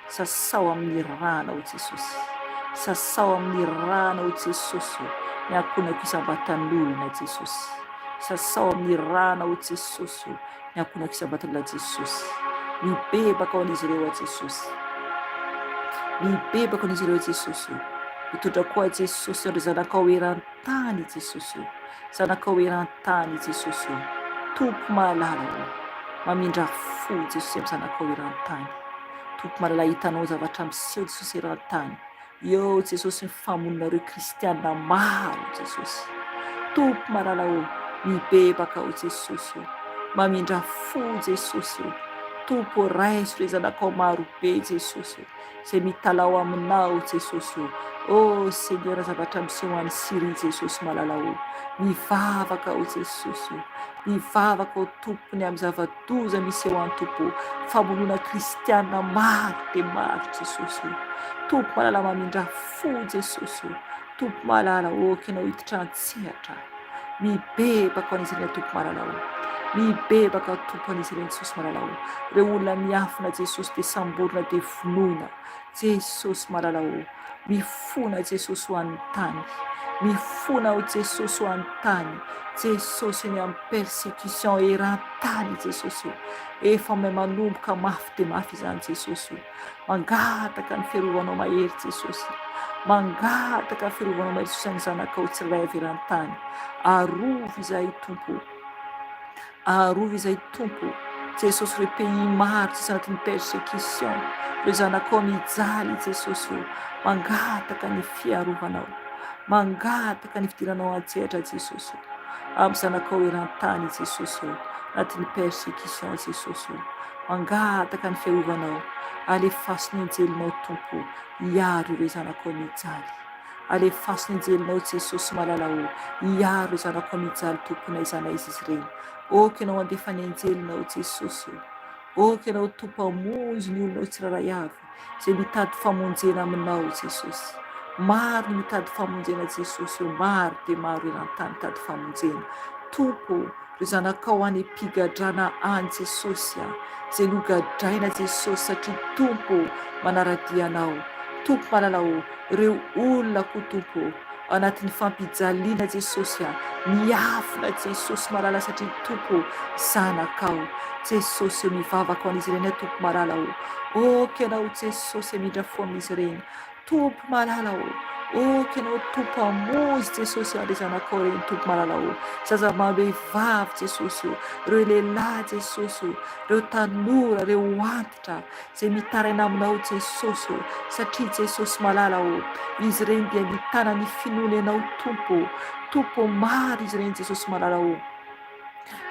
Sasao amin'ny ranao Jesosy. Sasao amin'ny ranao Jesosy o. Ny ankohonako isam-batan'olona Jesosy. Sasao amin'ny ranao Jesosy o. Ny ankohonako isam-batan'olona Jesosy. Mibebaka ho an'izy ireo aho Jesosy. Mibebaka ho an'izy ireo Jesosy o. Mitondra koa Jesosy ireo zanakao eran-tany Jesosy o. Zanakao eran-tany Jesosy o. Tompo mahalala o. Mamindra fo. fo Jesosy amin'ny zanakao eran-tany. Tompo malala hitanao zavatra miseho Jesosy eran-tany. Eo Jesosy ny famononareo kristiana maro Jesosy. Tompo malala o, mibebaka aho Jesosy o. Mamindra fo Jesosy o. Tompo o raiso ireo zanakao maro be Jesosy o. Izay mitalaho aminao Jesosy o. Oh Seigneur zavatra miseho any Syrie Jesosy malala o. Mivavaka aho Jesosy o. Mivavaka aho Tompo ny amin'ny zava-doza misy eo an-Tompo. Famonoana kristiana maro dia maro Jesosy o. Tompo malala mamindrà fo Jesosy o. Tompo malala ok ianao hiditra an-tsehatra. Mibebaka ho an'izy ireny Tompo malala o. Mibebaka aho Tompo an'izy ireny Jesosy malala o. Ireo olona miafina Jesosy dia samborina dia vonoina. Jesosy malala o. Mifona Jesosy ho an'ny tany. Mifona aho Jesosy ho an'ny tany. Jesosy ny amin'ny persecution eran-tany Jesosy o. Efa may manomboka mafy dia mafy izany Jesosy o. Mangataka ny fiarovanao mahery Jesosy. Mangataka ny fiarovanao mahery Jesosy amin'ny zanakao tsirairay avy eran-tany. Arovy izahay Tompo. Arovy izay Tompo o. Jesosy ireo pays maro Jesosy anatin'ny persecution ireo zanakao mijaly Jesosy o mangataka ny fiarovanao mangataka ny fidiranao an-tsehatra Jesosy o amin'ny zanakao eran-tany Jesosy o anatin'ny persecution Jesosy o mangataka ny fiarovanao alefaso ny anjelinao Tompo hiaro ireo zanakao mijaly Alefaso ny anjelinao Jesosy malala o, hiaro ireo zanakao mijaly Tompo n'aiza n'aiza izy ireny. Ok ianao handefa ny anjelinao Jesosy o. Ok ianao Tompo hamonjy ny olonao tsirairay avy izay mitady famonjena aminao Jesosy. Maro ny mitady famonjena Jesosy o, maro dia maro eran-tany mitady famonjena. Tompo o, Ireo zanakao any am-pigadrana any Jesosy a! Izay nogadraina Jesosy satria Tompo ô manara-dia Anao. Tompo malala ô, ireo olona koa Tompo ô, ao anatin'ny fampijaliana Jesosy a, miafina Jesosy malala satria Tompo ô zanakao. Jesosy ô mivavaka ho an'izy ireny aho Tompo malala ô. Ok Ianao Jesosy hamindra fo amin'izy ireny. Tompo malala ô! Ok ianao Tompo hamonjy Jesosy an re zanakao ireny Tompo malala ô! Zaza amam-behivavy Jesosy ô! Ireo lehilahy Jesosy ô! Ireo tanora, ireo antitra izay mitaraina aminao Jesosy ô! Satria Jesosy malala ô! Izy ireny dia mitana ny finoany anao Tompo ô! Tompo ô maro izy ireny Jesosy malala ô!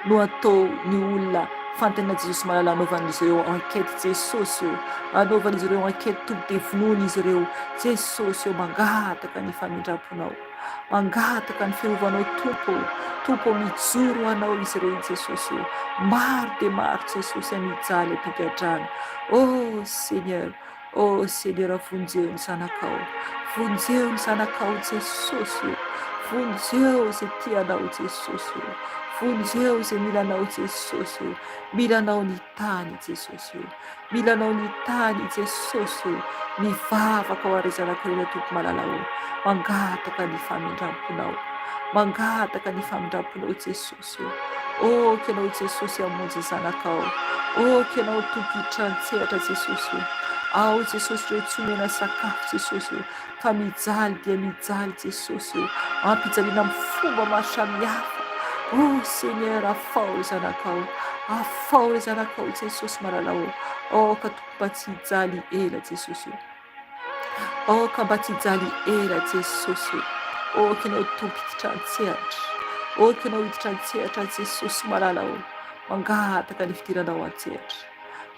no atao ny olona fantana Jesosy malala anaovan'izy ireo enquête Jesosy ô anaovan'izy ireo enquête Tompo dia vonoina izy ireo Jesosy ô mangataka ny famindramponao mangataka ny fiarovanao Tompo ô Tompo ô mijoro ho anao izy ireny Jesosy ô maro dia maro Jesosy a mijaly am-pigadrana oh Seigneur Oh Seigneur vonjeo ny zanakao, vonjeo ny zanakao Jesosy o, vonjeo izay tia anao Jesosy o, vonjeo izay mila anao Jesosy o, mila anao ny tany Jesosy o, mila anao ny tany Jesosy o, mivavaka ho an'ireo zanako ireo Tompo malala o, mangataka ny famindramponao, mangataka ny famindramponao Jesosy. Oh Ianao Jesosy hamonjy ny zanakao. Oh Ianao Tompo hiditra an-tsehatra Jesosy o. Ao Jesosy ireo tsy omena sakafo Jesosy o. Fa mijaly dia mijaly Jesosy o. Ampijaliana amin'ny fomba maro samihafa. Oh Seigneur afaho ireo zanakao. Afaho ireo zanakao Jesosy malala o. Aoka Tompo mba tsy hijaly ela Jesosy o. Aoka mba tsy hijaly ela Jesosy o. Aoka Ianao Tompo hiditra an-tsehatra. Aoka Ianao hiditra an-tsehatra Jesosy malala o. Mangataka ny fidiranao an-tsehatra.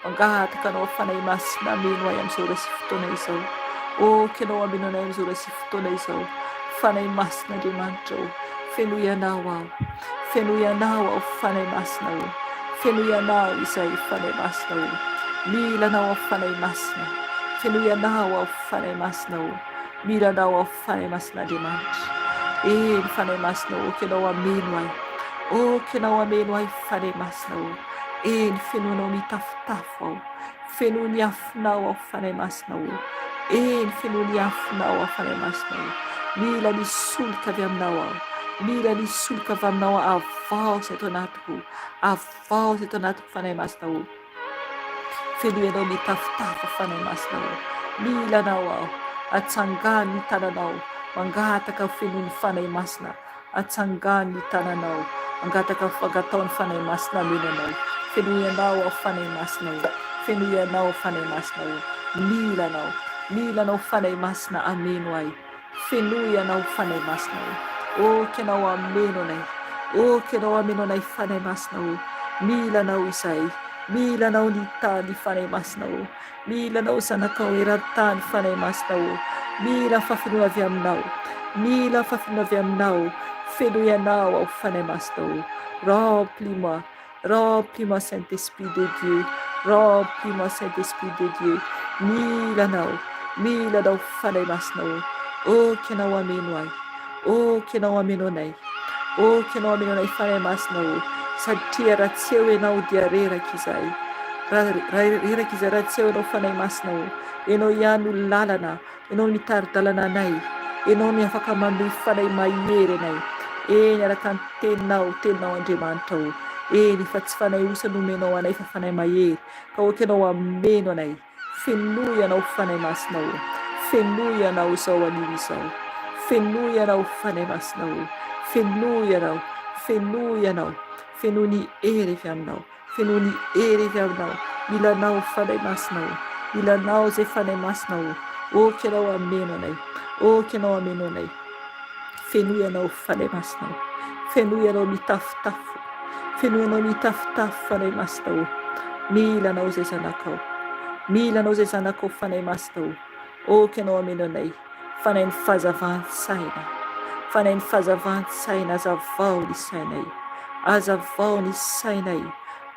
Mangataka Anao Fanahy Masina hameno ahy amin'izao ora sy fotoana izao. Aoka Ianao hameno anay amin'izao ora sy fotoana izao. Fanahy Masina Andriamanitra o. Fenoy Anao aho. Fenoy Anao aho Fanahy Masina o. Fenoy Anao izahay Fanahy Masina o. Mila Anao aho Fanahy Masina. Fenoy Anao aho Fanahy Masina o. Mila Anao aho Fanahy Masina Andriamanitra. Eny Fanahy Masina o, ok Ianao hameno ahy. Ok Ianao hameno ahy Fanahy Masina o. Eny fenoinao mitafotafo aho. Fenoy ny afonao aho Fanahy Masina o. Eny fenoy ny afonao aho Fanahy Masina o. Mila ny solika avy aminao aho. Mila ny solika avy aminao aho. Avaozy ato anatiko. Avaozy ato anatiko Fanahy Masina o. Fenoy anao mitafotafo Fanahy Masina o. Mila anao aho. Atsangano ny tananao. Mangataka fenoy ny Fanahy Masina. Atsangano ny tananao. Mangataka angataho ny Fanahy Masina hameno anao. Fenoy anao aho Fanahy Masina o. Fenoy anao aho Fanahy Masina o. Mila anao. Mila anao Fanahy Masina hameno ahy. Fenoy anao Fanahy Masina o. Ok ianao hameno anay. Ok ianao hameno anay Fanahy Masina o. Mila anao izahay. Mila anao ny tany Fanahy Masina o. Mila anao zanakao eran-tany Fanahy Masina o. Mila fahafenoana avy aminao. Mila fahafenoana avy aminao. Fenoy anao aho Fanahy Masina o. Remplis-moi. Remplis-moi Saint-Esprit de Dieu. Remplis-moi Saint-Esprit de Dieu. Mila anao. Mila anao Fanahy Masina o. Ok ianao hameno ahy. Ok ianao hameno anay. Ok ianao hameno anay Fanahy Masina o. Satria raha tsy eo ianao dia reraka izahay. Raha reraka izahay raha tsy eo ianao Fanahy Masina o. Ianao ihany no lalana. Ianao no mitari-dalana anay. Ianao no afaka manome fanahy mahery anay. Eny, araka ny teninao, teninao Andriamanitra o. Eny, fa tsy fanahy osa no omenao anay fa fanahy mahery. Ka aoka ianao hameno anay. Fenoy anao Fanahy Masina o. Fenoy anao izao anio izao. Fenoy anao Fanahy Masina o. Fenoy anao. Fenoy anao. Fenoy ny hery avy aminao. Fenoy ny hery avy aminao. Mila anao Fanahy Masina o. Mila anao izay Fanahy Masina o. Ok ianao hameno anay. Ok ianao hameno anay. Fenoy anao Fanahy Masina o. Fenoy anao mitafotafo. Fenoy anao mitafotafo Fanahy Masina o. Mila anao izay zanakao. Mila anao izay zanakao Fanahy Masina o. Ok ianao hameno anay. Fanahin'ny fahazavan-tsaina. Fanahin'ny fahazavan-tsaina azavao ny sainay. Azavao ny sainay.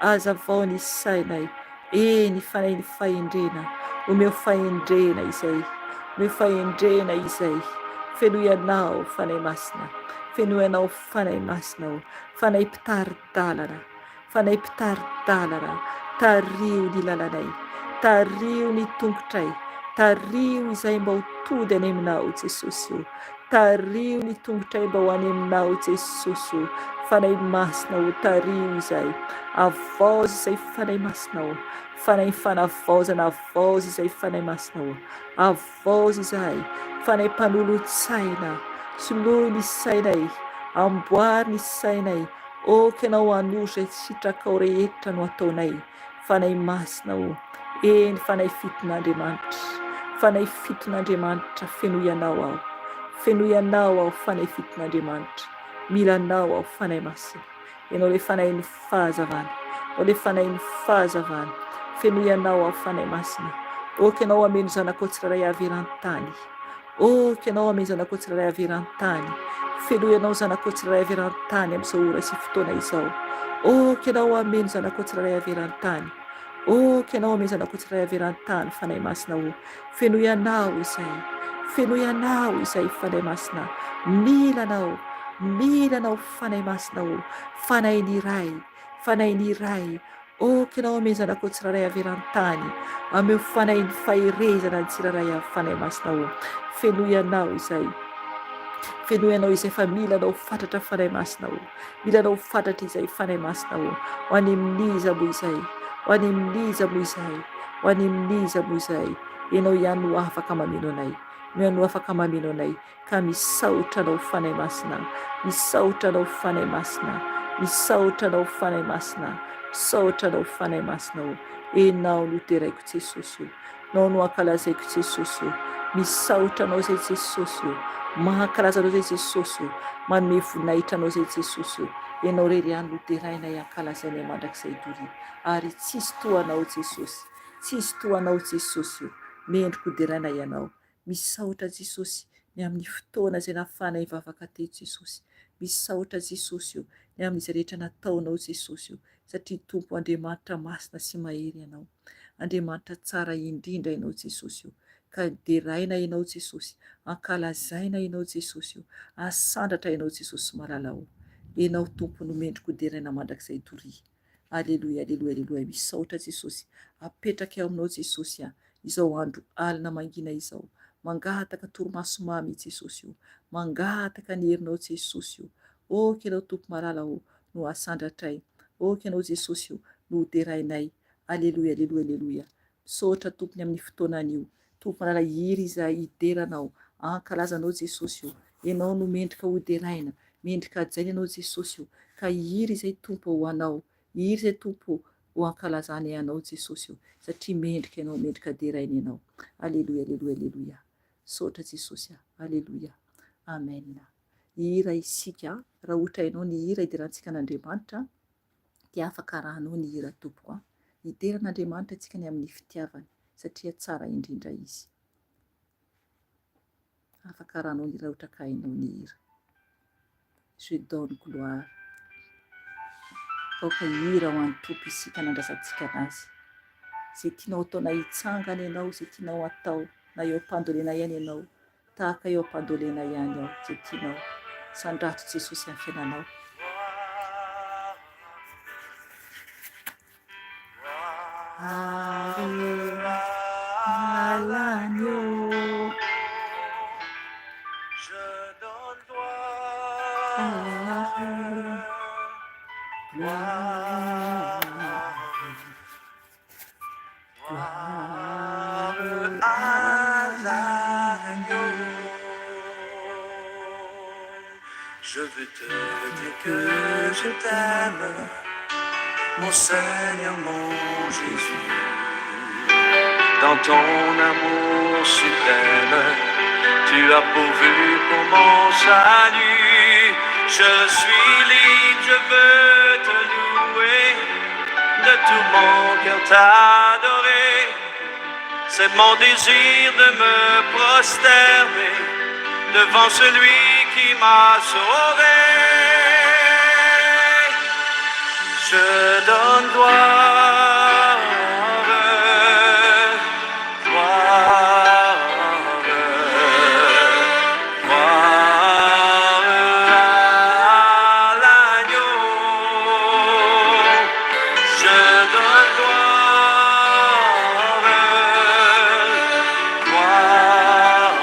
Azavao ny sainay. Eny, fanahin'ny fahendrena. Omeo fahendrena izay. Omeo fahendrena izay. Fenoy anao Fanahy Masina. Fenoy anao Fanahy Masina o. Fanahy mpitari-dalana. Fanahy mpitari-dalana, tariho ny lalanay, tariho ny tongotray, tariho izay mba ho tody any aminao Jesosy o, tariho ny tongotray mba ho any aminao Jesosy o, Fanahy Masina o, tariho izay, avaozy izay Fanahy Masina o, Fanahy fanavaozana avaozy izay Fanahy Masina o, avaozy izahay, Fanahy mpanolotsaina, soloy ny sainay, amboary ny sainay, Ok ianao hanoro izay sitrakao rehetra no ataonay Fanahy Masina o Eny Fanahy fiton'Andriamanitra Fanahy fiton'Andriamanitra fenoy Anao aho Fenoy Anao aho Fanahy fiton'Andriamanitra Mila Anao aho Fanahy Masina Ianao ilay Fanahin'ny fahazavana Ianao ilay Fanahin'ny fahazavana Fenoy Anao aho Fanahy Masina Ok ianao hameno zanakao tsirairay avy eran-tany Oh, Ianao amen zanakao tsirairay avy eran-tany. Fenoy Ianao zanakao tsirairay avy eran-tany amin'izao ora sy fotoana izao. Oh, Ianao amen zanakao tsirairay avy eran-tany. Oh, Ianao amen zanakao tsirairay avy eran-tany, Fanahy Masina o. Fenoy Anao izay. Fenoy Anao izay, Fanahy Masina. Mila Anao. Mila Anao, Fanahy Masina o. Fanahin'ny Ray. Fanahin'ny Ray. Oh kinao ame zanakao tsirairay avy eran-tany, ameo fanahin'ny faherezana ny tsirairay avy Fanahy Masina ô, fenoy anao izay, fenoy anao izay fa mila anao fatratra Fanahy Masina ô, mila anao fatratra izay Fanahy Masina ô, ho any amin'iza moa izay, ho any amin'iza moa izay, ho any amin'iza moa izay, Ianao ihany no afaka mameno anay, Ianao ihany no afaka mameno anay, Ka misaotra anao Fanahy Masina, misaotra anao Fanahy Masina, misaotra anao Fanahy Masina, misaotra anao Fanahy Masina o, Enao no deraiko Jesosy o, Nao no ankalazaiko Jesosy o, misaotra anao zay Jesosy o, mankalaza anao zay Jesosy o, manome voninahitra anao zay Jesosy o, Enao rery ihany no derainay ankalazainay mandrakizay doria, ary tsisy toa anao Jesosy, tsisy toa anao Jesosy o, mendrika ho deraina Ianao, Misaotra Jesosy ny amin'ny fotoana izay nahafahana hivavaka teto Jesosy. Misaotra Jesosy o ny amin'izay rehetra nataonao Jesosy o satria Tompo Andriamanitra masina sy mahery Ianao. Andriamanitra tsara indrindra Ianao Jesosy o. Ka deraina Ianao Jesosy, ankalazaina Ianao Jesosy o, asandratra Ianao Jesosy malala o. Ianao Tompo no mendrika ho deraina mandrakizay doria. Aleloia aleloia aleloia misaotra Jesosy apetraka eo aminao Jesosy a izao andro alina mangina izao mangataka torimaso mamy i Jesosy o mangataka ny herinao Jesosy o ok ianao Tompo malala o no asandratray ok ianao Jesosy o no ho derainay aleloia aleloia aleloia misaotra Tompo ny amin'ny fotoana anio Tompo malala hira izahay hidera Anao, hankalaza Anao Jesosy o, Ianao no mendrika ho deraina, Mendrika hajaina Ianao Jesosy o. Ka hihira izay Tompo o ho Anao. Hihira izay Tompo o ho ankalazanay Anao Jesosy o. Satria mendrika Ianao, mendrika deraina Ianao. Aleloia, aleloia, aleloia. Misaotra Jesosy a. Aleloia. Amen. Hihira isika. Raha ohatra hainao ny hira hiderantsika an'Andriamanitra dia afaka arahanao ny hira tompoko a. Hidera an'Andriamanitra isika ny amin'ny fitiavany satria tsara indrindra Izy. Afaka arahanao ny hira raha ohatra ka hainao ny hira. Je donne gloire. Aoka hihira ho an'ny Tompo isika nandrasantsika an'Azy. Izay tianao atao na hitsangana ianao, izay tianao atao, na eo am-pandolena ihany ianao, Tahaka eo am-pandolena ihany aho, izay tianao. Sandrato Jesosy amin'ny fiainanao. Gloire à l'agneau. Je veux te dire que je t'aime, mon Seigneur, mon Jésus. Dans ton amour suprême, tu as pourvu pour mon salut. Je suis libre, je veux te louer, de tout mon cœur t'adorer. C'est mon désir de me prosterner devant celui qui m'a sauvé. Je donne gloire, gloire, gloire à l'agneau. Je donne gloire, gloire,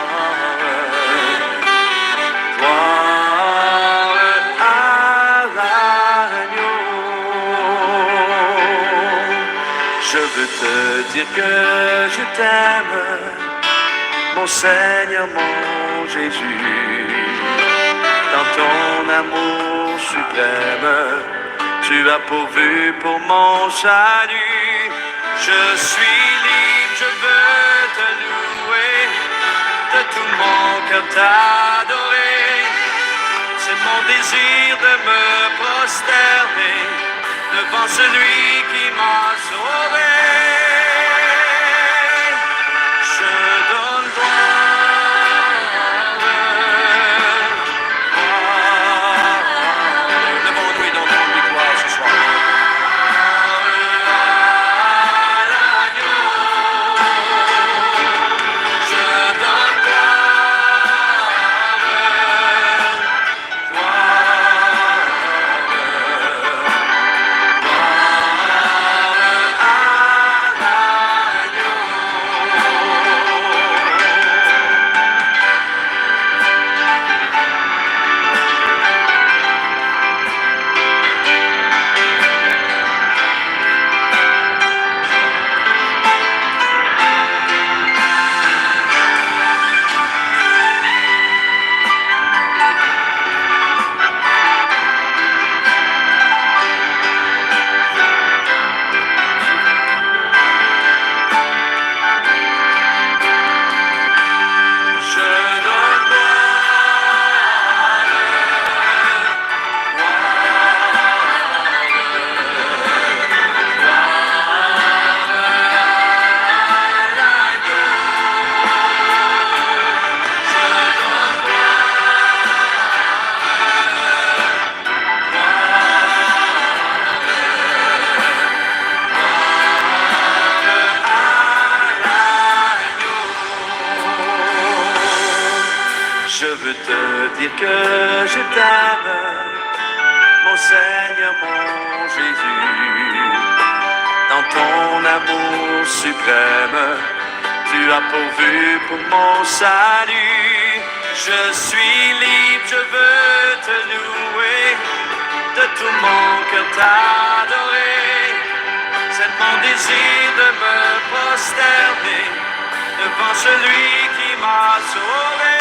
gloire à l'agneau. Je veux te dire que je t'aime, mon Seigneur, mon Jésus. Dans ton amour suprême, tu as pourvu pour mon salut. Je suis libre, je veux te louer, de tout mon cœur t'adorer. C'est mon désir de me prosterner devant celui qui m'a sauvé. Je donne gloire, gloire. Levons-nous et donnons-lui gloire ce soir. À l'agneau, je donne gloire, gloire, gloire à l'agneau. Je donne gloire, gloire à l'agneau. Je donne gloire à l'agneau. Je veux te dire que je t'aime, mon Seigneur, mon Jésus. Dans ton amour suprême, tu as pourvu pour mon salut. Je suis libre, je veux te louer, de tout mon cœur t'adorer. C'est mon désir de me prosterner devant celui qui m'a sauvé.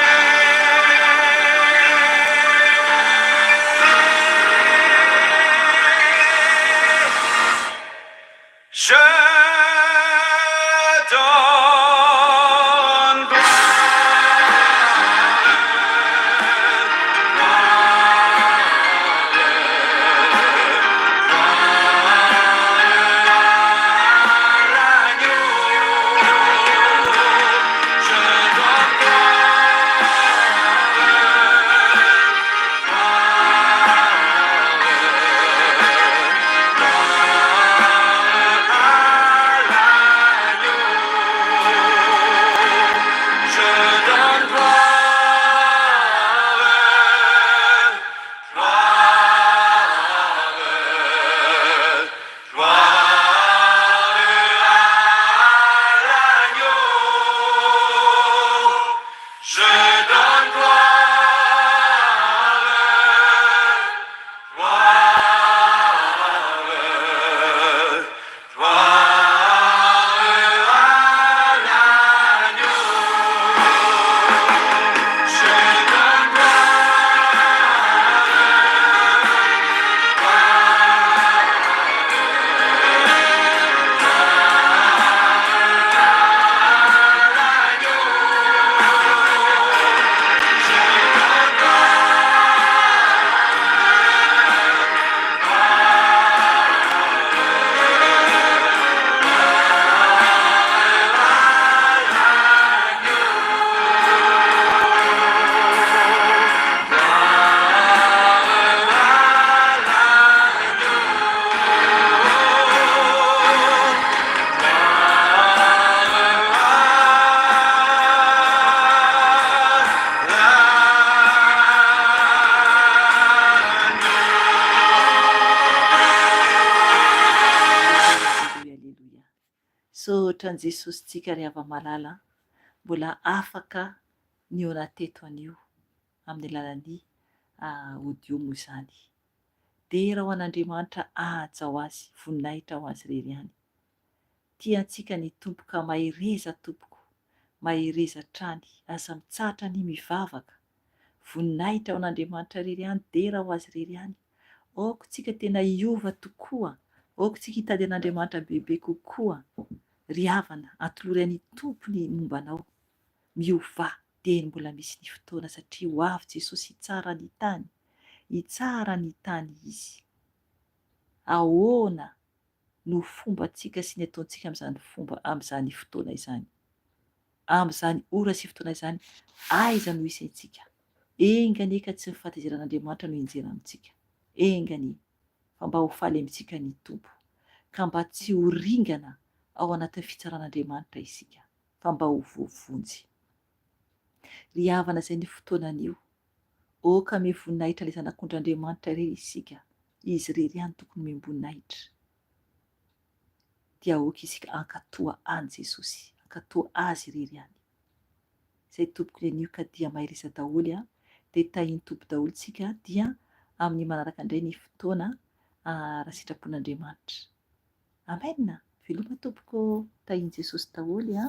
Misaotra an'i Jesosy tsika ry hava-malala mbola afaka nihaona teto anio amin'ny alalan'ny audio moa izany. Dera ho an'Andriamanitra haja ho Azy, voninahitra ho Azy irery ihany. Tia antsika ny Tompo ka mahereza tompoko, mahereza hatrany, aza mitsahatra ny mivavaka. Voninahitra ho an'Andriamanitra irery ihany, dera ho Azy irery ihany. Aoka tsika tena hiova tokoa, aoka tsika hitady an'Andriamanitra bebe kokoa. Ry havana, atolory an'i Tompo ny momba anao. Miovà dieny mbola misy ny fotoana satria ho avy Jesosy hitsara ny tany. Hitsara ny tany Izy. Ahoana no fombantsika sy ny ataontsika amin'izany fomba amin'izany fotoana izany? Amin'izany ora sy fotoana izany, aiza no hisy antsika? Enga anie ka tsy ny fahatezeran'Andriamanitra no hianjera amintsika. Enga anie fa mba ho faly amintsika ny Tompo, ka mba tsy ho ringana ao anatin'ny fitsaran'Andriamanitra isika, fa mba ho voavonjy. Ry havana izay ny fotoana anio, aoka ame voninahitra ilay Zanak'ondrin'Andriamanitra irery isika, Izy irery ihany tokony homem-boninahitra. Dia aoka isika hankatoa an'i Jesosy, hankatoa Azy irery ihany. Izay tompoko ny anio ka dia mahereza daholo a, dia tahin'ny Tompo daholo tsika dia amin'ny manaraka indray ny fotoana raha sitrapon'Andriamanitra. Amen! Veloma tompoko ô, tahin'i Jesosy daholo a.